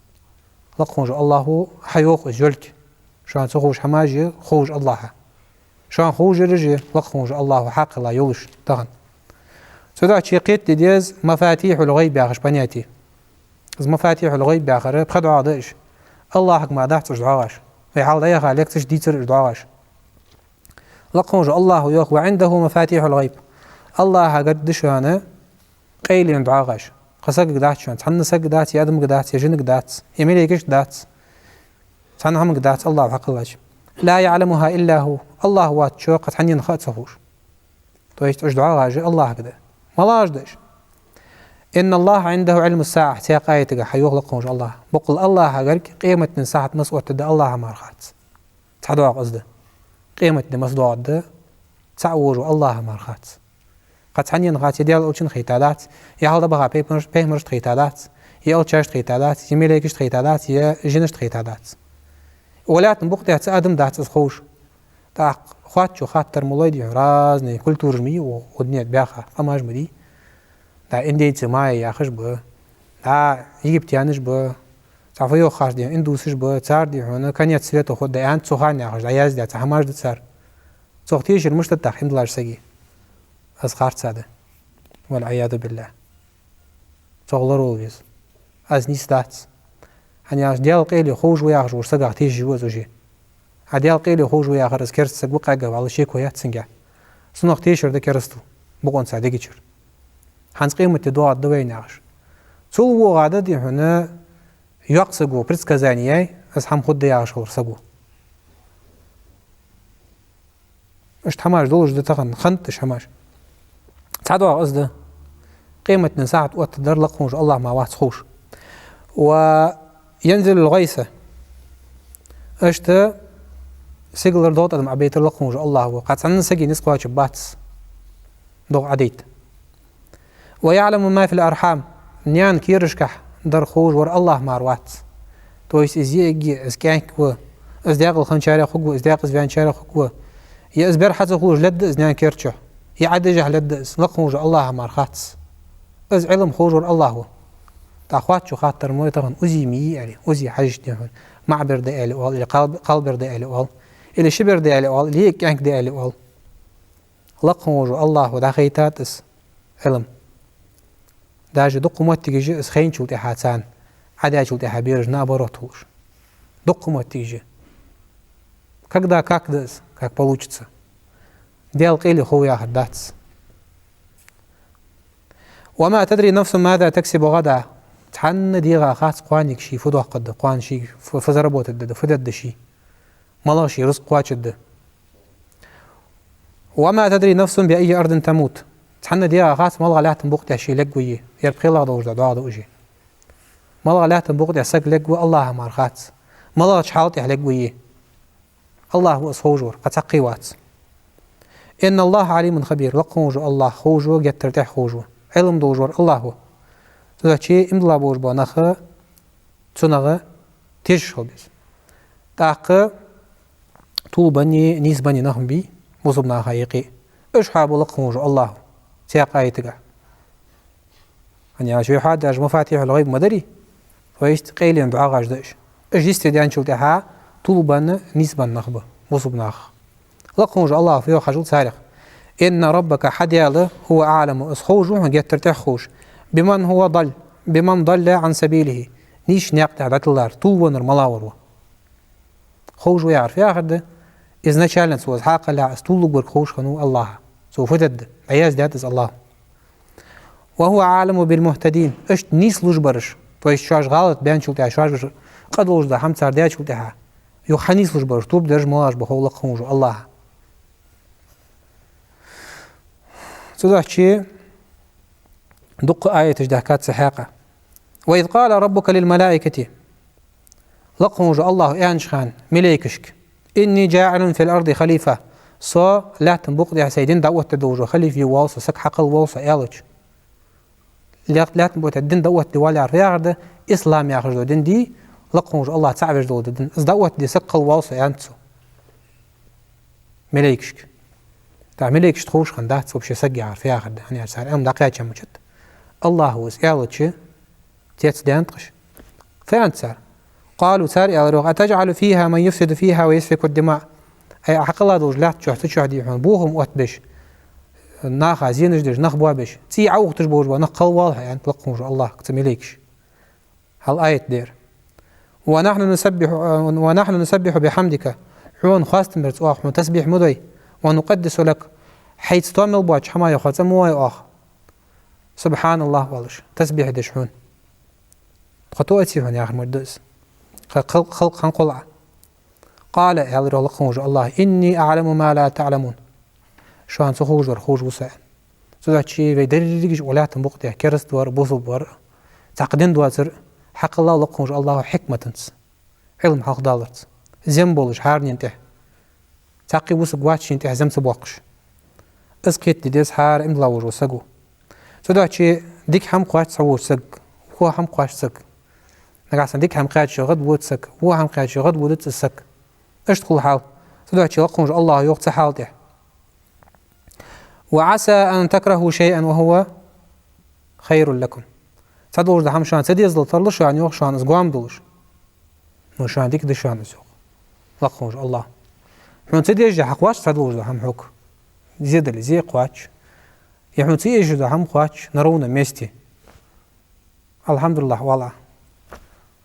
Лакха волча АллахӀа хьайоах из йолга. Шоана ца ховш хӀамаш я ховш АллахӀа. Шоана ховш ераш я лакха волча АллахӀа хьакхелла йолаш тахан. Цудухьа кхетаде деза مفاتيح الغيب яхаш понятие. Из مفاتيح الغيب яхар пхи догӀа да уж. АллахӀага мара дац уж догӀаш. Вай хьалха дӀаяха лекцеш дийцар уж догӀаш. Лакха волча АллахӀа йоах: «وعنده مفاتيح الغيب». АллахӀагара да шоана къайленаш догӀаш. Кхы сагага дац шоана, цхьанна сагага дац, е адамага дац, е жинага дац, е малейкашка дац. Цхьанна хӀамага дац АллахӀа хьакхеллача. «لا يعلمها إلا هو». АллахӀ воацачо кхы цхьаннена ха а ца ховш. То есть уж догӀаш АллахӀага да. МалагӀаш да уж? «إن الله عنده علم الساعة», цхьаькха аятагахь хьайоах лакха волча АллахӀа. Боккъала АллахӀагара къематден сахьат маса оттаргда АллахӀа мара хац. Цхьа догӀа из да. Къематди маса доагӀаргда, цаӀ волаш вола АллахӀа мара хац. Кхы цхьаннена хац, е Даьла Элчанна хетадац, е хьалха дӀабаха пайхамараш-, пайхамарашта хетадац, е элчашта хетадац, е малейкашта хетадац, е жинашта хетадац. Укх лаьттан букъа тӀа цхьа адам дац из ховш. ТӀаккха хоаттачо хаттар ма лой, дий хьона, разные культураш ма йий укх дунен тӀа баьха, къамаш ма дий. ДӀа индейцы, майя яхаш ба, дӀа египтянаш ба, цхьа фу йоах харц, дий хьона, индусаш ба, цар, дий хьона, конец света хургда аьнна, цу хана яхаш дӀаяздаь цхьа хӀамаш да цар. Цох тешар мишта да тӀаккха иман диллача сага? Из харц да. والعياذ بالله. Цох лоравала веза. Из нийса дац. ХӀана аьлча Даьла къайле ховш ва яхаш волча сагах тешаш ва из уже. А Даьла къайле ховш ва яхар из кераста саг ва, къаьгга валла шеко яц цунгахь. Цунах тешар да керастал бокъонца дегачура. ХӀанз къематди доагӀаргда вайна яхаш. Цул воагӀаргда, дий хьона, йоккха саго предсказание яь, из хӀама хургда яхаш хилар саго. Иштта хӀамаш долаш да тахан, хиннад уж хӀамаш. Цхьа догӀа из да. Къематден сахьат оттаргдар лакха волаш вола АллахӀ мара вац ховш. «وينزل الغيث». Иштта сигалара догӀа тӀадам Ӏобайтар лакха волаш вола АллахӀ ва. Кхы цхьанна сага низ кхоачаргбац догӀа Ӏодайта. «ويعلم ما في الأرحام». Наьна керашкахь дар ховш вар АллахӀ мара вац. То есть из йиӀиг я, из кӀаьнк ва, из декъала хинначарех хургва, из декъаза ваьнначарех хургва. Е из бер хьа ца хулаш лергда из наьна кер чу, е Ӏодежахьа лергда из, лакха волча АллахӀа мара хац. Из Ӏилма ховш вар АллахӀ ва. ТӀаккха хоаттачо хаттар ма йий тахан, узий ма йий аьле, узий хьажача дий хьона, маӀа бер да аьле оал, или кхал-, кхалбер да аьле оал, или ши бер да аьле оал, или йиӀиг кӀаьнк да аьле оал. Лакха волча АллахӀа дӀахайтад из Ӏилма. Даже дукха моттигаш я из хайначул тӀехьа царна, Ӏодаьчул тӀехьа бераш наоборот хулаш. Дукха моттигаш я. Когда как да из, как получится. Даьла къайле хов яхар дац. وما تدري نفس ماذا تكسب غدا. Цхьанне дегӀа хац кхоанега ше фу доаккхаргда, кхоана ше фу, фу заработать дергда, фу дергда ше. МалагӀа ше рузкъ кхоачаргда. وما تدري نفس بأي أرض تموت. Цхьанне дегӀа хац малагӀча лаьттан букъа тӀа ше лергва е, ер пхелагӀа долаш да, доагӀа да уже. МалагӀча лаьттан букъа тӀа саг лергва АллахӀа мара хац. МалагӀча хьала тӀа лергва е. АллахӀ ва из ховш вар, кхы цхьаккха вац. إن الله عليم خبير. Лакха волча АллахӀ ховш ва, геттара тӀех ховш ва. Ӏилма долаш вар АллахӀ ва. Цудухьа иман дилла болаш бола нах цунах тешаш хила беза. ТӀаккха тувлабенна, нийсбенна нах ма бий бусалба наха юкъе. Уж хьабу лакха волча АллахӀ ва цхьаькха аятага. ХӀана аьлча вай хьадеш مفاتيح الغيب ма дарий, то есть къайлен доагӀаш да уж. Уж йисте даьнначул тӀехьа тувлабенна, нийсбенна нах ба бусалба нах. Лакха волча АллахӀа фу йоах хьажал царех: إن ربك, хьа Даьла, هو أعلم, из ховш ва хьона, геттара тӀех ховш, بمن هو ضل, بمن ضل عن سبيله, нийсача наькъа тӀа дӀатиллар, тувлавеннар малагӀвар ва. Ховш ва яхар фу яхар да? Изначально цо из хьакхеллехь, из тувлавергвар ховш хиннав АллахӀ. Цо фу дергда, дӀаяздаьд из АллахӀа. وهو أعلم بالمهتدين. Иштта нийслуш бараш, то есть шоаш гӀалат баьнначул тӀехьа, шоаш къа долаш дола хӀама цар даьчул тӀехьа, юха хьанийслуш бараш, тоба дераш малагӀаш ба хов лакха волча АллахӀа. Цудухьа дукха аяташ даьхкад цу хьакъехьа. وإذ قال ربك للملائكة. Лакха волча АллахӀа аьннача хана малейкашка: إني جاعل في الأرض خليفة. Со лаьттан букъа тӀа сай дин дӀаоттаде волаш вола халифа е воал со, саг хьакхелла воал со аьлча. Лаьт-, лаьттан букъа тӀа дин дӀаоттаде воал яхар фу яхар да? Ислам яхаш дола дин дий, лакха волча АллахӀ цаӀ веш дола дин. Из дӀаоттаде саг кхелла воал со, аьннад цо малейкашка. ТӀаккха малейкашта ховш хиннадац вообще саг яхар фу яхар да, хӀана аьлча цар Ӏилма дӀакхаьча мичад. АллахӀа ва из аьлча, цецдаьннад-кх уж. Фу аьннад цар? قالوا, цар аьлар йоах: أتجعل فيها من يفسد فيها ويسفك الدماء. Ай, Ӏа хьакхелла долча лаьтта чухь, цу чухь дий хьона, бохам оттабеш, наха зенаш деш, нах боабеш, цӀий Ӏоухийташ болаш бола нах кхелла воал хьо, аьннад лакха волча АллахӀа цу малейкашка. Хьал аят дера. ونحن نسبح، ونحن نسبح بحمدك. Хьона хоастам беш оаха хьона тасбихь ма дой. ونقدس لك. Хьайца тоам мел боацача хӀамаех хьо цӀа ма вой оаха. سبحان الله оалаш, тасбихь деш хьона. Тхо тоъаций хьона яхар ма да из. Тха хал-, халкъ хӀана кхолл Ӏа? قال, аьлар йоах лакха волча АллахӀа: إني أعلم ما لا تعلمون. Шоана ца ховш дар ховш ва со, аьнна. Цудухьа вай дерригаш укх лаьттан букъа тӀа, кераста вар а, бусалба вар а, цхьаккха дин доацар а, хьакхеллав лакха волча АллахӀа хьикматаца, Ӏилма хьалхадаларца, зем болаш хӀаранена тӀа. Цхьаккха вусаргвац шийна тӀа зем ца боаккхаш. Из кхетаде деза хӀара иман дилла волаш вола саго. Цудухьа дика хӀама кхоач цхьаволча сага, во хӀама кхоач сага. Нагахьа санна дика хӀама кхаьчача гӀадвода саг, во хӀама кхаьчача гӀадводац из саг. Иштта хул хьал. Цудухьа лакха волча АллахӀа йоах цу хьала тӀа: وعسى أن تكرهوا شيئا وهو خير لكم. Цхьадолаш дола хӀама шоана ца дезалургда шоана, йоах, шоана из гоама долаш. Но шоана дика да шоана из, йоах лакха волча АллахӀа. Хьона ца дезаш хьакхоач цхьадолаш дола хӀама хьога. Зе дале, зе кхоач. Е хьона ца эшаш дола хӀама кхоач на ровном месте. الحمد لله оал Ӏа.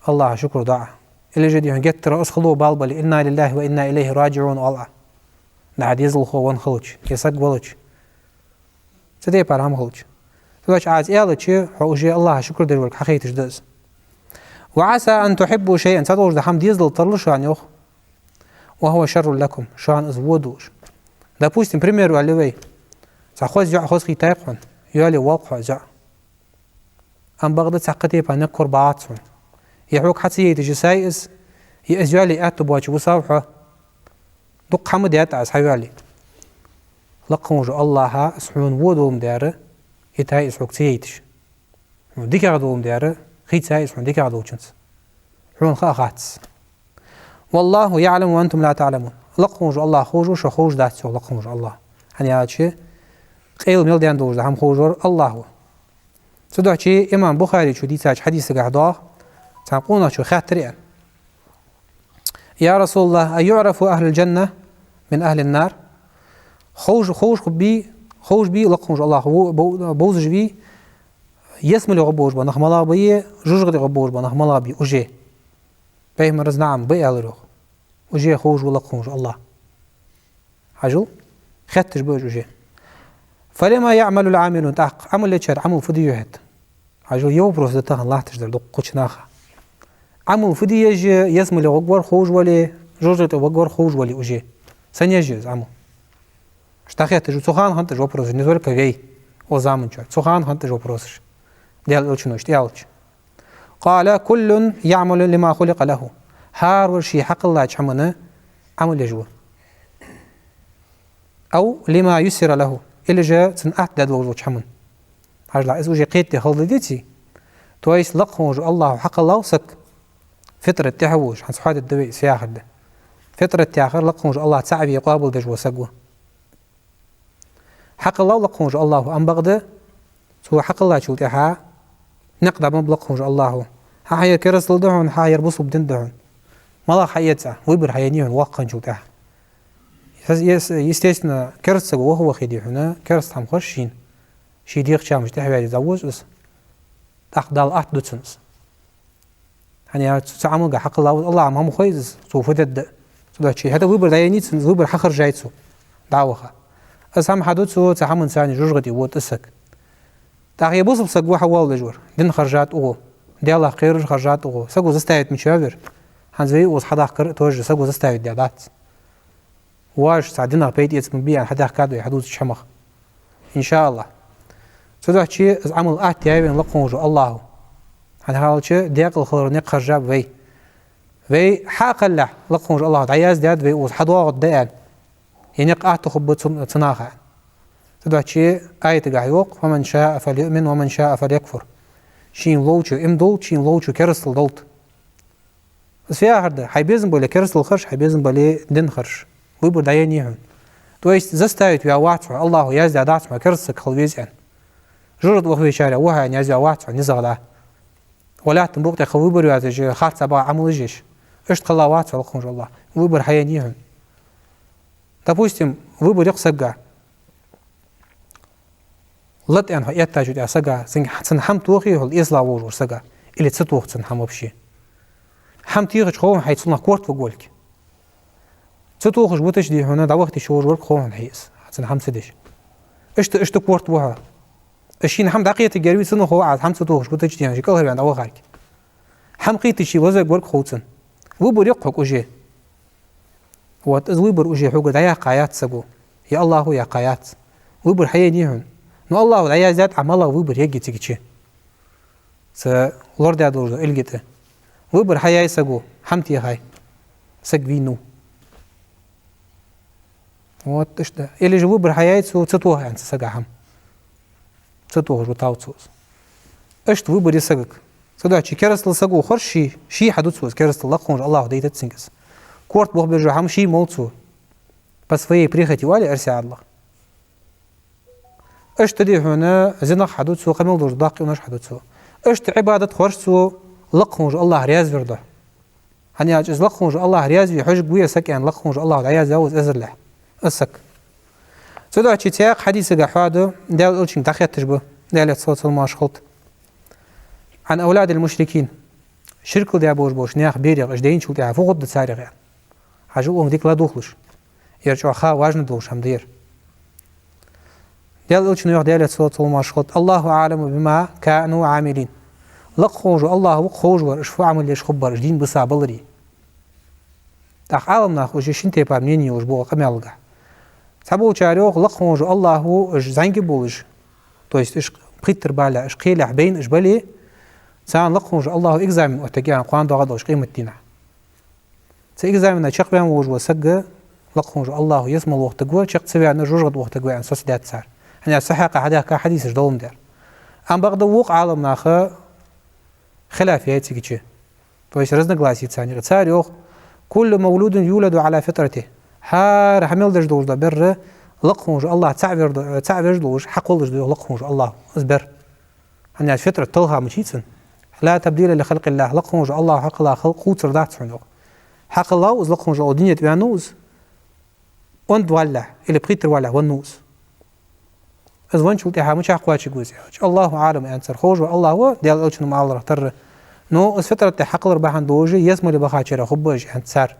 АллахӀа шукр ду Ӏа. Или же дий хьона геттара из хало бала бале: إنا لله وإنا إليه راجعون оал Ӏа. ДӀа дезалхо венна хилча, е саг велча, цу тайпара хӀама хилча. Цудухьа Ӏа из аьлча, хьо уже АллахӀа шукр деш волга хьахайташ да из. وعسى أن تحبوا شيئا, цхьадолаш дола хӀама дезалургда шоана, йоах, وهو شر لكم, шоана из во долаш. Допустим, пример оалий вай. Цхьа хоза йоӀ хоза хийттай-кх хьона, йоалае воал-кх хьо из йоӀ. Амма бакъда цхьаккха тайпара никкхор багӀац хьона. Е хьога хьа ца яйташ йисай из, е из йоалае аьттув боацаш висав хьо. Дукха хӀама даьд Ӏа из хьайоалае. Лакха волча АллахӀа из хьона во долаш ма дар, йитай из хьога ца яйташ. ХӀана, дикагӀа долаш ма дар, хийцай из хьона дикагӀа долчунца. Хьона ха а хац. «والله يعلم وأنتم لا تعلمون». Лакха волча АллахӀ ховш ва, шо ховш дац, йоах лакха волча АллахӀа. ХӀана аьлча, къайла мел даьнна долаш да хӀама ховш вар АллахӀ ва. Цудухьа имам Бухарийс дийцача хьадисагахь доагӀа, цхьан къонахчо хаьттар аьнна: «يا رسول الله، أيعرف أهل الجنة من أهل النار؟» Ховш, ховш хургбий, ховш бий лакха волча АллахӀ, во-, бо-, бовзаш вий, ялсмале гӀоргболаш бола нах малагӀа ба е, жожагӀате гӀоргболаш бола нах малагӀа ба уже? Пайхамара: «نعم, ба», аьлар йоах. Уже ховш ва лакха волча АллахӀ. Хьажал, хетташ ба уж уже. «فلم يعمل العاملون؟» ТӀаккха Ӏамал ечар Ӏамал фу де ю хӀаьта? Хьажал, ер вопрос да тахан латташ дар дуккхача наха. Ӏамал фу де еза, ялсмале гӀоргвар ховш вале, жожагӀате гӀоргвар ховш вале уже? Сенна еза из Ӏамал? Иштта хетташ ба, цу хана хиннад уж вопросаш, не только вай, укх заман чухь. Цу хана хиннад уж вопросаш. Даьла Элчано иштта аьлча. «قال: كل يعمل لما خلق له». ХӀаравар ший хьакхеллача хӀаманна Ӏамал еш ва. «أو لما يسر له». Или же цунна атта даь долча хӀаманна. Хьажал, из уже кхетаде хала да деций? То есть лакха волча АллахӀа хьакхеллав саг, фитрат тӀехьа волаш, хӀанз хьадис да вай из яхар да. Фитрат яхар лакха волча АллахӀа цаӀ ве къоабалдеш вола саг ва. Хьакхеллав лакха волча АллахӀа, амма бакъда цо хьакхеллачул тӀехьагӀа никъ дӀа ма ба лакха волча АллахӀа. Хьа-, хьа ер керастал да хьона, хьа ер бусалба дин да хьона. МалагӀа хьаэц Ӏа, выбор хьаеннай хьона воккха хинначул тӀехьагӀа. Ес-, ес-, естественно, кераста саго ваха вахе дий хьона, кераста хӀама харжа шийна. Ший дегӀа чамаш тӀехьаваьле дӀавоз из. ТӀаккха Дала атта ду цунна из. ХӀана аьлча цу, цу Ӏамалга хьакхеллав из, АллахӀа ма хой из, цо фу дергда. Цудухьа хӀаьта выбор дӀаеннай цунна, выбор хьахаржай цо, дӀа а ваха. Из хӀама хьаду цо, цу хӀаманца жожагӀате вода из саг. ТӀаккха ер бусалба саг ва хьавоалавеш вар, дин харжад укхо, Даьлах кхераш харжад укхо, саго заставить ма еш вар. ХӀанз вай укхаза хьадахкар а тоже саго заставить даь дац. Вож цхьа динах пайда эца ма бий аьнна хьадаьхкад вай хьадувцача хӀамах. Иншааллахь. Цудухьа из Ӏамал атта яьй вайна лакха волча АллахӀа. ХӀана аьлча, декъала хилара никъ харжаб вай. Вай хьакхеллалехь лакха волча АллахӀа дӀаяздаьд вай укхаза хьадоагӀаргда аьнна. Ер никъ атта хургба цу, цу наха. Цудухьа аятагахь йоах: «فمن شاء فليؤمن ومن شاء فليكفر». Шийна ловчо иман долда, шийна ловчо керастал долда. Из фу яхар да? Хьай безам бале керастал харжа, хьай безам бале дин харжа. Выбор дӀаеннай хьона. То есть заставить ваь вац хьо, АллахӀа яздаь дац хьо кераста саг хила веза аьнна. ЖожагӀате вахавечарех ва хьо аьнна яздаь вац хьо низагӀа дӀа. Валлахӏи, тӀем букъ тӀа кхы выбор йоацаш, харцахьа бакъахьа Ӏамалаш еш. Иштта хилла вац хьо лакха волча АллахӀа. Выбор хьаеннай хьона. Допустим, выбор я-кх сага. Латт аьнна хьо эттачул тӀехьагӀа сага, цунга, цунна хӀама тохе хьо эсалагӀа волаш волча сага, или ца тох цунна хӀама вообще. ХӀама техача хов хьона хьай цунах корта варгволга. Ца тохаш витача дий хьона, дӀавахийташ волаш варг хов хьона хьай из, цунна хӀама ца деш. Иштта, иштта корта ва хьо. Из шийна хӀама дӀакхетаргьяр вий, цунна хов Ӏа хӀама ца тохаш витача дий хьона, ший кӀалхарваьнна дӀавахарг. ХӀама кхийтача ший лазарг варг хов цунна. Выбор я-кх хьога уже. Вот, из выбор уже хьога дӀаяьккха яц саго. Е АллахӀа яьккха яц. Выбор хьаеннай хьона. Но АллахӀа дӀаяздаьд Ӏа малагӀа выбор ергья цига чу. Цу лорадаь долча Ӏилга тӀа. Выбор хьаяьй саго, хӀама техай. Саг вийнав. Вот, иштта. Или же выбор хьаяьй цо, ца тоха аьнна цу сага хӀама. Ца тохаш витав цо из. Иштта выбор я сагага. Цудухьа керастал саго харжа ший, ший хьаду цо из керастал, лакха волча АллахӀа дайтад цунга из. Корта бохабеш йола хӀама ший молл цо. По своей прихоти оал эрсий Ӏаьдалах. Иштта дий хьона зинах хьаду цо, кхы мел долча доккхача къиношта хьаду цо. Иштта Ӏибадат харжа цо, лакха волча АллахӀ раьза вар духьа. ХӀана аьлча из лакха волча АллахӀ раьза ве хьожаргва ер саг аьнна, лакха волча АллахӀа дӀаяздеш ва из эзарлехь. Из саг. Цудухьа цхьаькха хьадисагахь хьоаду, Даьла Элчанга дӀахетташ ба, Даьлера салот-салам хилда. «عن أولاد المشركين». Ширк даь болаш болча наьха берех, уж дайначул тӀехьагӀа фу хургда царех аьнна. Хьажал, укхунга дика ладувгӀалаш. Ер чӀоагӀа важно долаш хӀама да ер. Даьла Элчано йоах, Даьлера салот-салам хилда: «الله أعلم بما كانوا عاملين». Лакха волча АллахӀ ва-кх ховш вар, уж фу Ӏамал еш хургбар, уж дийна бисабаларе. ТӀаккха Ӏаламнаха уж шин тайпара мнени йолаш ба укх къамаьлагахь. Цхьаболчар йоах, лакха волча АллахӀа уж зӀамига болаш, то есть уж пхийттара бале, уж кхелехь байна уж бале, царна лакха волча АллахӀа экзамен оттаргья кхоана доагӀаш долча къематдийнахьа. Цу экзамена чакхваьнна волаш вола саг лакха волча АллахӀа ялсмале вохийтаргва, чакх ца ваьнна жожагӀате вохийтаргва аьнна соцадаьд цар. ХӀана аьлча цу хьакъехьа хьадаьхка хьадисаш дола дар. Амма бакъда вокх Ӏаламнаха Хилаф яьй цига чу. То есть разногласия царна юкъе. Цар йоах: «كل مولود يولد على فطرته». ХӀара хьа мел деш долаш дола бер лакха волча АллахӀа цаӀ вер до-, цаӀ веш долаш, хьакхоллаш да йоах лакха волча АллахӀа из бер. ХӀана аьлча фитрат талха ма яций цун. «لا تبديل لخلق الله». Лакха волча АллахӀа хьакхелла халкъ хувцар дац хьона йоах. Хьакхеллав из лакха волча АллахӀа, дунен тӀа ваьннав из. Онда валлалехь, или пхийттара валлалехь веннав из. Из венначул тӀехьагӀа мичахьа кхоачаргва из аьлча, «الله أعلم», аьннад цар, ховш ва АллахӀ ва, Даьла Элчано ма аллара тара. Но из фитрат тӀа хьакхеллар бахьан долаш ялсмале бахачарех хургба уж, аьннад цар.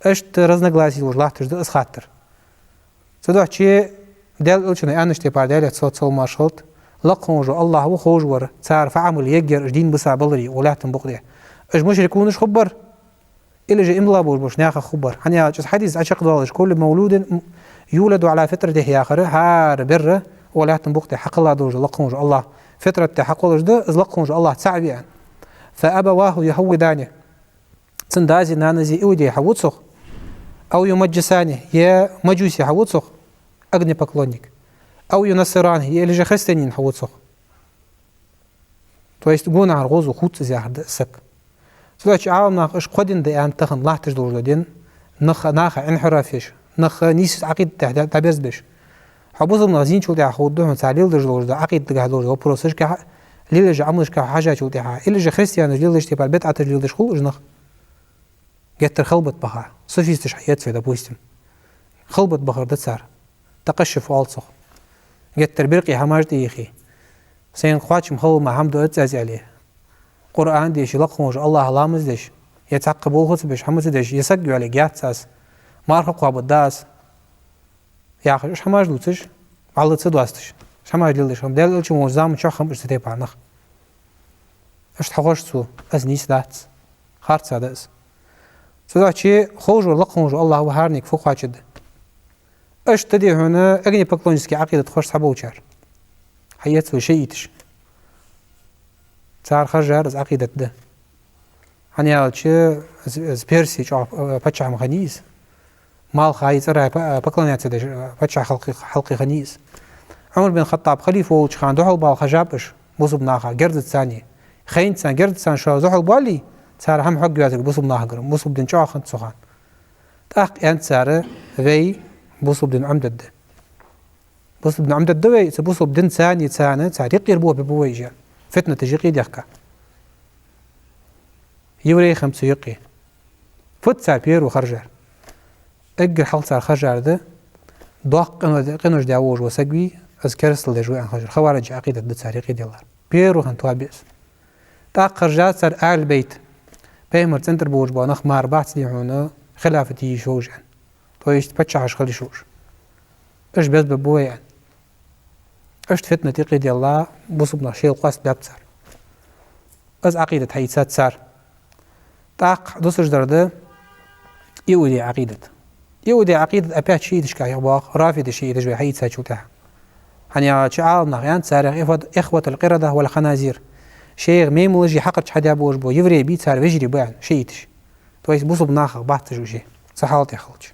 Иштта разногласия долаш латташ да из хаттар. Цудухьа Даьла Элчано аьннача тайпара, Даьлера салот-салам хилда, лакха волча АллахӀ ва ховш вар, цар фу Ӏамал ергьяр уж дийна бисабаларе укх лаьттан букъа тӀа. Уж мушрикунаш хургбар, или же иман диллача болаш болча наьха хургбар. ХӀана аьлча из хьадис Ӏочакхдоалаш: «كل مولود يولد على فطرته» яхар, хӀара бер укх лаьттан букъа тӀа хьакхелла долаш да лакха волча АллахӀа. Фитрат тӀа хьакхоллаш да из лакха волча АллахӀа цаӀ ве аьнна. «فأبواه يهودانه». Цун дази нанази иудей хьаву цох, «أو يمجسانه», е мажуси хьаву цох, огнепоклонник, «أو ينصرانه», е или же христианин хьаву цох. То есть гонахьара гӀозо хувц из яхар да из саг. Цудухьа Ӏаламнаха уж кхо дин да аьнна тахан латташ долаш дола дин, нах, наха инхьираф еш, нах нийсача Ӏакъидат тӀа дӀа-, дӀаберзабеш. Хьо бусалба нах зийначул тӀехьагӀа ховргда хьона, цар леладеш долаш дола Ӏакъидатагахьа долаш дола вопросашка, лелача Ӏамалашка хьежачул тӀехьагӀа, или же христианаша леладеча тайпара бидӀаташ леладеш хул уж нах. Геттара халбат баха. Суфисташ хьаэц вай, допустим. Халбат бахар да цар. Такъашшуф оал цох. Геттара биркъи хӀамаш тӀайихе. Сайна кхоачам хилар ма хӀама да оццу аз аьле. Къуръан дешаш, лакха волча АллахӀа ламаз деш, е цхьаккха болх ца беш, хӀама ца деш, е саг йоалае яц аз, марха кхоабаргда аз. Яхаш, уж хӀамаш дувцаш, вӀалла ца доасташ. Уж хӀамаш леладеш хиннаб. Даьла Элча волча заман чухь хиннаб уж цу тайпара нах. Иштта хьахош цо, из нийса дац. Харц да из. Цудухьа ховш вар лакха волча АллахӀ ва, хӀаранега фу кхоачаргда. Иштта да хьона огнепоклоннический Ӏакъидат ховш цхьаболчар. Хьаэц вай шииташ. Цар хержар из Ӏакъидат да. ХӀана аьлча, из, из Перси чӀоагӀа, э, паччахьа ма хиннай из. Малха е цӀерай по-, э, поклоняться деш, э, паччахьа хьалкхе-, хьалкхе хиннай из. Ӏумар бин ХаттӀаб халифа волча хана духьал бала хержаб уж бусалба наха, герзаца царна. Хайнаца царна, герзаца царна шоаш духьал боале, цар хӀама хьогваьзаргва бусалба нахагара, бусалба дин чӀоагӀа хиннад цу хана. ТӀаккха аьннад цар: «Вай бусалба дин Ӏомадергда». Бусалба дин Ӏомадергда вай, цу бусалба динца царна, царна юкъера болх бергба вай уж. Фитнаташ юкъе дехка. Еврейх хиннаб цу юкъе. Фуд цар первый хержар? Эггара хьалха цар хержар да, доккха къино-, къинош даь волаш вола саг вий, из керастал деш ва аьнна хержар. Хавариджий Ӏакъидат да цар юкъе даьллар. Первый хинна тоаба я из. ТӀаккха хержар цар Ахьлул-Байт. Пайхамара цӀен тӀара болаш бола нах мара бац дий хьона хилафат е йиш йолаш аьнна. То есть паччахьаш хила йиш йолаш. Уж беза бергба вай аьнна. Иштта фитнат юкъе даьлла, бусалба нах шоайла къоастабаьб цар. Из Ӏакъидат хьаийцад цар. ТӀаккха дусаш дар да иудей Ӏакъидат. Иудей Ӏакъидат опять шииташка хьехабоагӀа, рафиды шииташ вай хьаийцачул тӀехьагӀа. ХӀана аьлча Ӏаламнаха аьннад царех: «إخوة، إخوة القردة والخنازير». Шоайх маймалаши хьакхарчи хьадаь болаш бола еврей бий, цар вежарий ба аьнна, шииташ. То есть бусалба нахах бац уж уже, цу хьала тӀа хилча.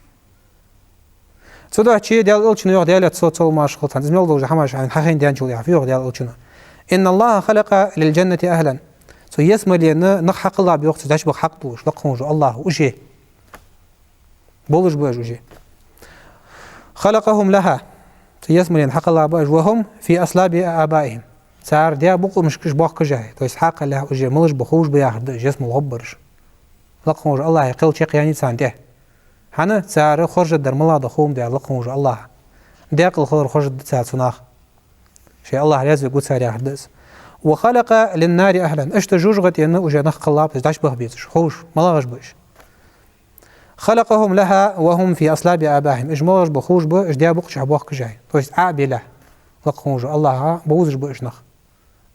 Цудухьа Даьла Элчано йоах, Даьлера салот-салам хилда цунна, из мел долча хӀамашка хьахайна даьнначул тӀехьагӀа, фу йоах Даьла Элчано: «إن الله خلق للجنة أهلا». Цу ялсмалена нах хьакхеллаб йоах, цу дӀачубаха хьакъ долаш, лакха волча АллахӀа, уже. Болаш ба уж уже. «خلقهم لها». Цу ялсмалена хьакхеллаб уж, «وهم في أصلاب آبائهم». Цар даь букъамашка уж боахкаш а, то есть хьакхеллалехь уже малаш ба ховш ба яхар да уж, ялсмала гӀоргбараш. Лакха волча АллахӀа кхел чакхъяьннай царна тӀа. ХӀана? Цар хоржаргдар малагӀа да ховш ма даьд лакха волча АллахӀа. Даькъала хилар хоржаргда цар цу наха. Шоай АллахӀ раьза вергва цар яхар да из. «وخلق للنار أهلا». Иштта жожагӀатена уже нах кхеллаб из, дӀачубаха безаш, ховш, малагӀаш ба уж. «خلقهم لها وهم في أصلاب آبائهم». Уж малагӀаш ба ховш ба, уж даь букъа чу боахкаш а. То есть Ӏо а белехь, лакха волча АллахӀа бовзаш ба уж нах.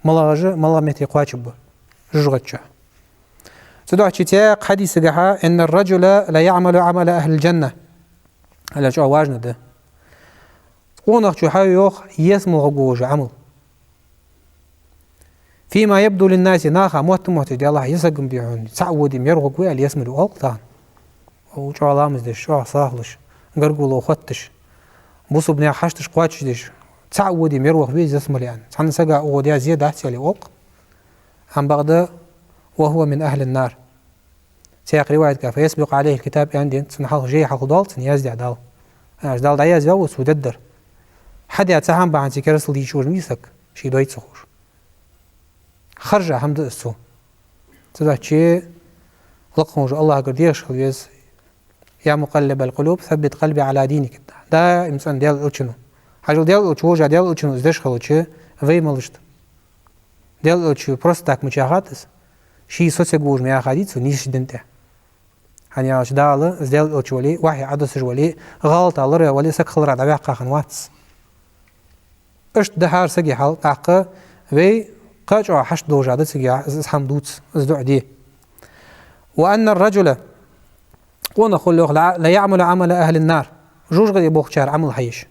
МалагӀаш а, малагӀа метте кхоачаргба жожагӀата чу. Цудухьа цхьан хьадисагахьа: «إن الرجل ليعمل عمل أهل الجنة». Хьал чӀоагӀа важно да. Къонахчо хьаю йоах ялсмала гӀоргволаш Ӏамал. «فيما يبدو للناس», наха мотт-мотташ далахь, е саг ма бий хьона, цаӀ воде ма ер гӀоргва аьнна ялсмале оал-кх тахан. О, чӀоагӀа ламаз деш, чӀоагӀа сагӀа луш, гаргало хотташ, бусалба наьха хьашташ кхоачашдеш, цаӀ воде ма ер ваха веза ялсмале аьнна. Цхьанна сага укхо даь зе дац аьле оал-кх. Ам бакъда, وهو من أهل النار. Цхьаькха риваятага, فيسبق عليه الكتاب аьнна да, цунна хьалха жей хьалха доал, цунна яздаь Дала. Аш Дала дӀаязваьв цо деддар. Хьадаь цхьа хӀама бахьан ца керастал дийча уж мийсаг, ший дой ца хууш. Харжа хӀама да из цо. Цудухьа лакха волча Аллахьагара дехаш хила веза: يا مقلب القلوب ثبت قلبي على دينك. Даим цӀена Даьла Элчано. Хьажал, Даьла Элча вожа, Даьла Элчано из деш хилча, вай малашта. Даьла Элча просто так мича хатас. Ший соцаг вожа ма яхадий цо нийсача дина тӀа. ХӀана аьлча Дала, из Даьла Элча вале, вахьи Ӏодоссаш вале, гӀалатах лораваь вале, саг хилара дӀаваьккха хинна вац. Иштта да хӀара сага хьал, тӀаккха вай кхы а чӀоагӀа хьашт долаш да цига, из хӀама дувца, из дуӀа де. وأن الرجل, къонах хул йоах, لا يعمل عمل أهل النار, жожагӀате болхачар Ӏамал хьаеш.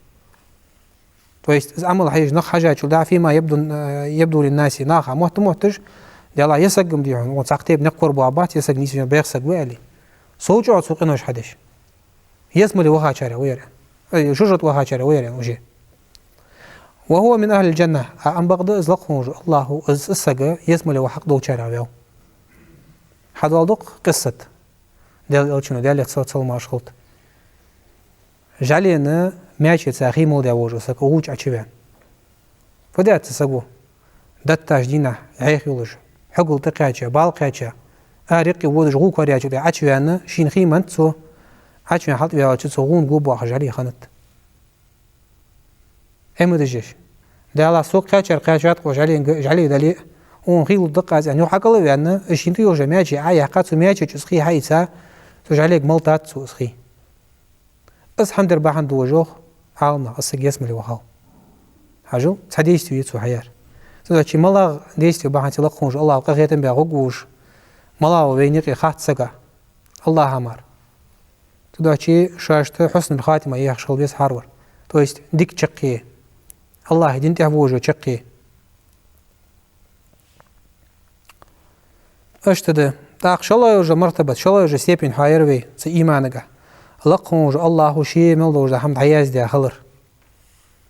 То есть из Ӏамал хьаеш нах хьажачул тӀехьа, فيما يبدو, э, يبدو للناس, наха мотт-мотташ, Даьллахь, ер саг-м дий хьона, цхьаккха тайпа никъ корабоагӀаргбац, ер саг нийсвенна бех саг ва аьле. Сов чӀоагӀа цо къинош хьадеш. Ялсмале вахачарех ва ер, э, жожагӀате вахачарех ва ер уже. وهو من أهل الجنة, а ам бакъда из лакха волча Аллахьо из, из саг ялсмале ваха хьакъ долчарех ваьв. Хьадоаладу-кх къиссат. Даьла Элчано, Даьлах цо салам-моаршал хилда. ЖӀалена маьчеца хий мел даь вожа саг гӀув чу Ӏочуваьнна. Фу даьд цу саго? Датташ дийнахьа Ӏеха йолаш, хьогал тӀакхаьча, бала кхаьча, ара юкъе водаш гӀув кораяьчул тӀехьа Ӏочуваьнна, шийна хий меннад цо, Ӏочуваьнна хьалтӀаваьлча цо гӀувна го боахаш жӀали хиннад. Ӏе ма дижеш. Даьллахь, сога кхаьчар кхаьчад-кх жӀале, жӀали дале а, укхунна хий лургда-кх аз аьнна, юха хьакӀал а ваьнна, из шийна тӀайоагӀаш йола маьче Ӏо а яьккха, цу маьчеча из хий хьаийца, цу жӀалега мел тат цо из хий. Из хӀама дар бахьан долаш йоах Ӏаламнаха из саг ялсмале вахав. Хьажал, цхьа действие я цо хьаяьр. Цудухьа малагӀа действие бахьан долаш лакха волча Аллахьо къахетам баь гӀоргволаш, малагӀа ва вайна юкъе хац сага. Аллахьа мара. Цудухьа шоашта حسن الخاتمة яхаш хила веза хӀаравар. То есть дика чаккхе, Аллахьа дина тӀа вожаш чаккхе. Иштта да. ТӀаккха шоллагӀа йола мартабат, шоллагӀа йола степень хьаяьр вай цу иманага. Лакха волча Аллахьо ше мел долаш дола хӀама дӀаяздаь хилар.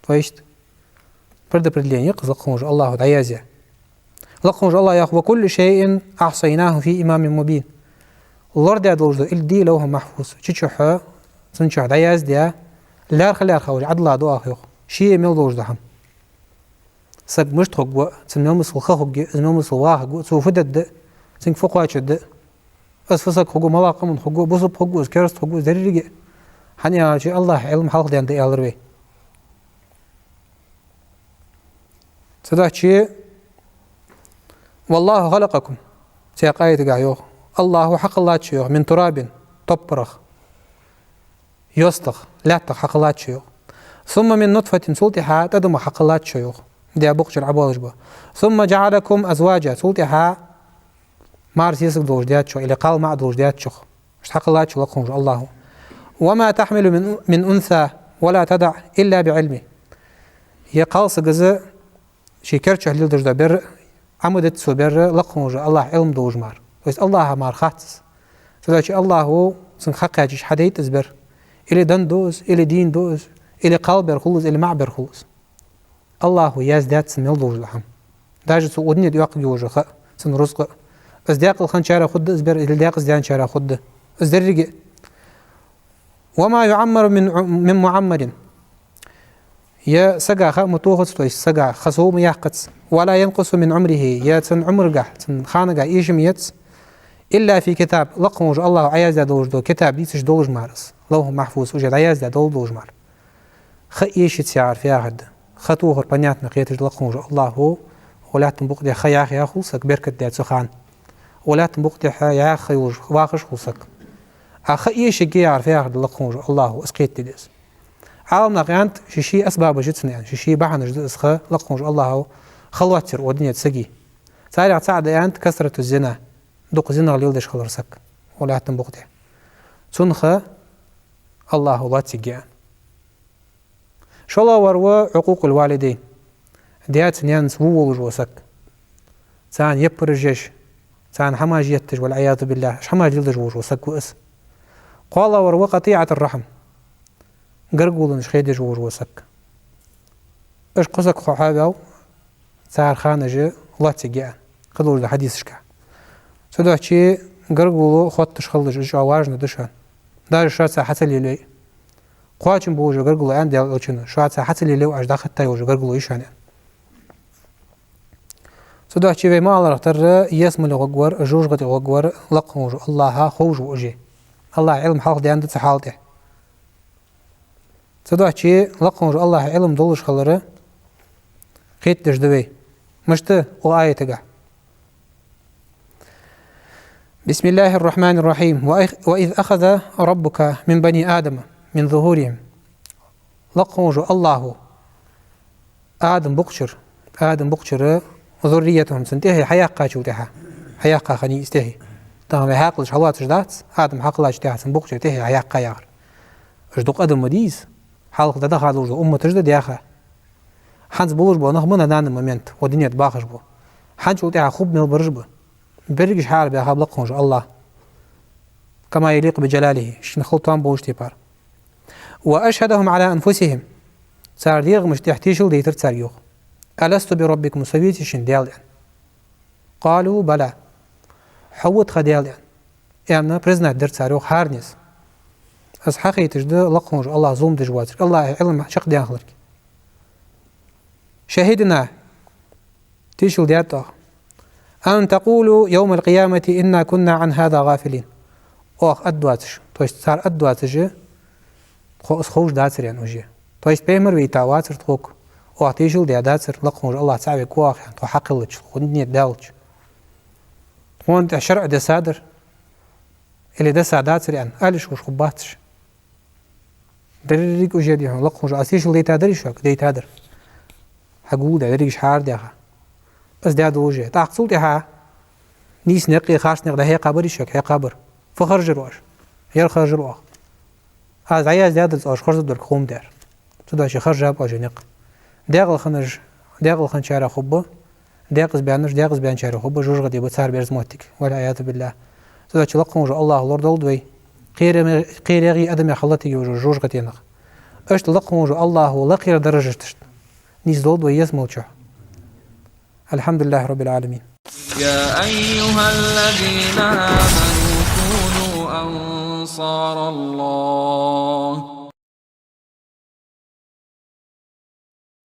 То есть предопределение я-кх из лакха волча Аллахьо дӀаяздаь. Лакха волча Аллахьо йоах: وكل شيء أحصيناه في إمام مبين. Лорадаь долаш да из ди лавхӀ-махьфуз чу, чухьа, цун чухьа дӀаяздаь, лаьрхӀа-лаьрхӀа уж Ӏодилла да оаха йоах. Ше мел долаш дола хӀама. Саг мишта хургва, цун мел мисал ха хургья, из мел мисал вахаргва, цо фу дергда, цунга фу кхоачаргда, из фу саг хургва, малагӀча къаман хургва, бусалба хургва из, кераста хургва из, деррига а. ХӀана аьлча Аллахьа Ӏилма хьалхадаьнна да аьлар вай. Цудухьа والله خلقكم, цхьаькха аятагахь йоах, Аллахьо хьакхеллад шо йоах, من تراب, топпарах, йостах, лаьттах хьакхеллад шо йоах. ثم من نطفة, цул тӀехьа тӀадамах хьакхеллад шо йоах. Даь букъ чура Ӏобоалаш ба. ثم جعلكم أزواجا, цул тӀехьа мар-сесаг долаш даьд шох, или кхал-маӀа долаш даьд шох. Иштта хьакхеллад шо лакха волча Аллахьо. وما تحمل من, من أنثى ولا تضع إلا بعلمه. Ер кхалсаг из ший кер чу леладеш дола бер, Ӏо ма дитта цо бер, лакха волча Аллахьа Ӏилма долаш мара. То есть Аллахьа мара хац из. Цудухьа Аллахьо цунга ха кхаьчача хьадайт из бер. Или денна да из, или дийна да из, или кхалбер хул из, или маӀабер хул из. Аллахьо яздаьд цунна мел долаш дола хӀама. Даже цо укх дунен тӀа йоаккхаргйолаш йола ха, цун рузкъа. Из даькъала хинначарех хургда из бер, или даькъаза даьнначарех хургда. Из деррига а. وما يعمر من, من معمر. Ер сага ха ма тохац, то есть сага ха сов ма яккхац. ولا ينقص من عمره, ер цун Ӏумаргахь, цун ханагахь эша ма ец. إلا في كتاب, лакха волча Аллахьо Ӏояздаь долаш дола китаб дийцаш долаш мара из. ЛавхӀ-махьфуз уже дӀаяздаь долаш мара. Ха эшац яхар фу яхар да? Ха тохар понятно кхеташ да лакха волча Аллахьо, укх лаьттан букъа тӀа ха яха яха хул саг, беркат даь цу хана. Укх лаьттан букъа тӀа яха ха йолаш вахаш хул саг. А ха эшаргья яхар фу яхар да лакха волча Аллахьо, из кхетаде деза. Ӏаламнаха аьннад, ший-ший асбабаш я цун аьнна, ший-ший бахьанаш да из ха, лакха волча Аллахьо ха лоацаяр укх дунен тӀа саги. Царех цаӀ да аьннад كثرة الزنا, дукха зинах леладеш хилар саг укх лаьттан букъа тӀа. Цун ха Аллахьо лоацаергья аьнна. ШоллагӀвар ва عقوق الوالدين. Даьца-наьнаца во волаш вола саг. Царна яппараш еш, царна хӀамаш етташ, والعياذ بالله, уж хӀамаш леладеш волаш вола саг ва из. КхоалагӀвар ва قطيعة الرحم. Гаргалонаш хедеш волаш вола саг. Уж кхо саг хьо-, хьаваьв, цар ханаш лоацаергья. Кхыдолча хьадисашка. Цудухьа гаргало хотташ хилалаш, из чӀоагӀа важно да шоана. Даже шоца хьа ца лелайой. Кхоачам болаш гаргало, аьннад Даьла Элчано, шоца хьа ца лелайой, оаш дӀахетта йолаш гаргало я шоана, аьнна. Цудухьа вай ма аллара тара, ялсмале гӀоргвар, жожагӀате гӀоргвар лакха волча АллахӀа ховш ва уже. АллахӀа Ӏилма хьалхадаьннад цу хьала тӀа. Цудухьа лакха волча АллахӀа Ӏилма долаш хилар кхетадеш да вай. Мишта? Укх аятагахь. بسم الله الرحمن الرحيم. وإخ-، وإذ أخذ ربك من بني آدم من ظهورهم. Лакха волча АллахӀа Адама букъ чура, Адама букъ чура, ذريتهم, цун тӀехье хьаяьккхачул тӀехьагӀа, хьаяьккха хиннай из тӀехье. Тахан вай хьаькъалаш хьалоацаш дац, Адама хьакхеллача тӀехьагӀа цун букъ чура тӀехье хьаяьккха яхар. Уж дукха адам ма дий из, хьалха дӀадаха долаш дола умматаш да даьха. ХӀанз болаш бола нах ма на данный момент укх дунен тӀа бахаш ба. ХӀанзчул тӀехьагӀа хургболаш бараш ба. Берригаш хьаарабаьхаб лакха волча АллахӀа. كما يليق بجلاله, шийна хила тоам болча тайпара. وأشهدهم على أنفسهم. Цар дегӀамашта тӀехьа тешал дайтар царга, йоах. ألست بربكم, со веций шун Даьла, аьнна. قالوا بلى. Хьо ва тха Даьла, аьнна. Аьнна, признать дир цар, йоах, хӀаране. Из хьахайташ да лакха волча АллахӀа зулам деш воацар, АллахӀа Ӏилма чакхдаьнна хиларга. شهدنا, тешал даьд оаха. أن تقولوا يوم القيامة إنا كنا عن هذا غافلين. Оаха аргдоацаш, то есть цар аргдоацаш, тхо из ховш дацар, аьнна, уже. То есть пайхамар вайта вацар тхога, оаха тешал даь дацар, лакха волча АллахӀ цаӀ вергва оаха, аьнна, тхо хьакхеллача, хӀунда нет даьлча. Тхона тӀа шарӀ дессадар, или десса дацар, аьнна, ала йиш йолаш хургбац уж. Деррига уже дий хьона, лакха волча, аз тешал дайтадарий шуга? Дайтадар. Хьагулдаь, дерригаш хьаарадаьха. Из даь да уже. ТӀаккха цул тӀехьагӀа нийса никъ, харц никъ дӀахьекхабарий шуга? Хьекхабар. Фу харжар оаш? Ер харжар оаха. Аз дӀаяздаьдар цо оаш харжаргдар хӀама дар. Цудухьа харжаб оаш никъ. Декъала хиннараш декъала хинначарех хургба, декъаза баьннараш декъаза баьнначарех хургба, жожагӀате ба цар берза моттиг. والعياذ بالله. Цудухьа лакха волча АллахӀа лорадолда вай. КхерагӀа, кхерагӀа адамех хилалаш йола жожагӀатенах. Иштта лакха волча АллахӀа лакхера даржашта тӀа низ долда вай ялсмалчухь. الحمد لله رب العالمين. يا أيها الذين آمنوا كونوا أنصار الله.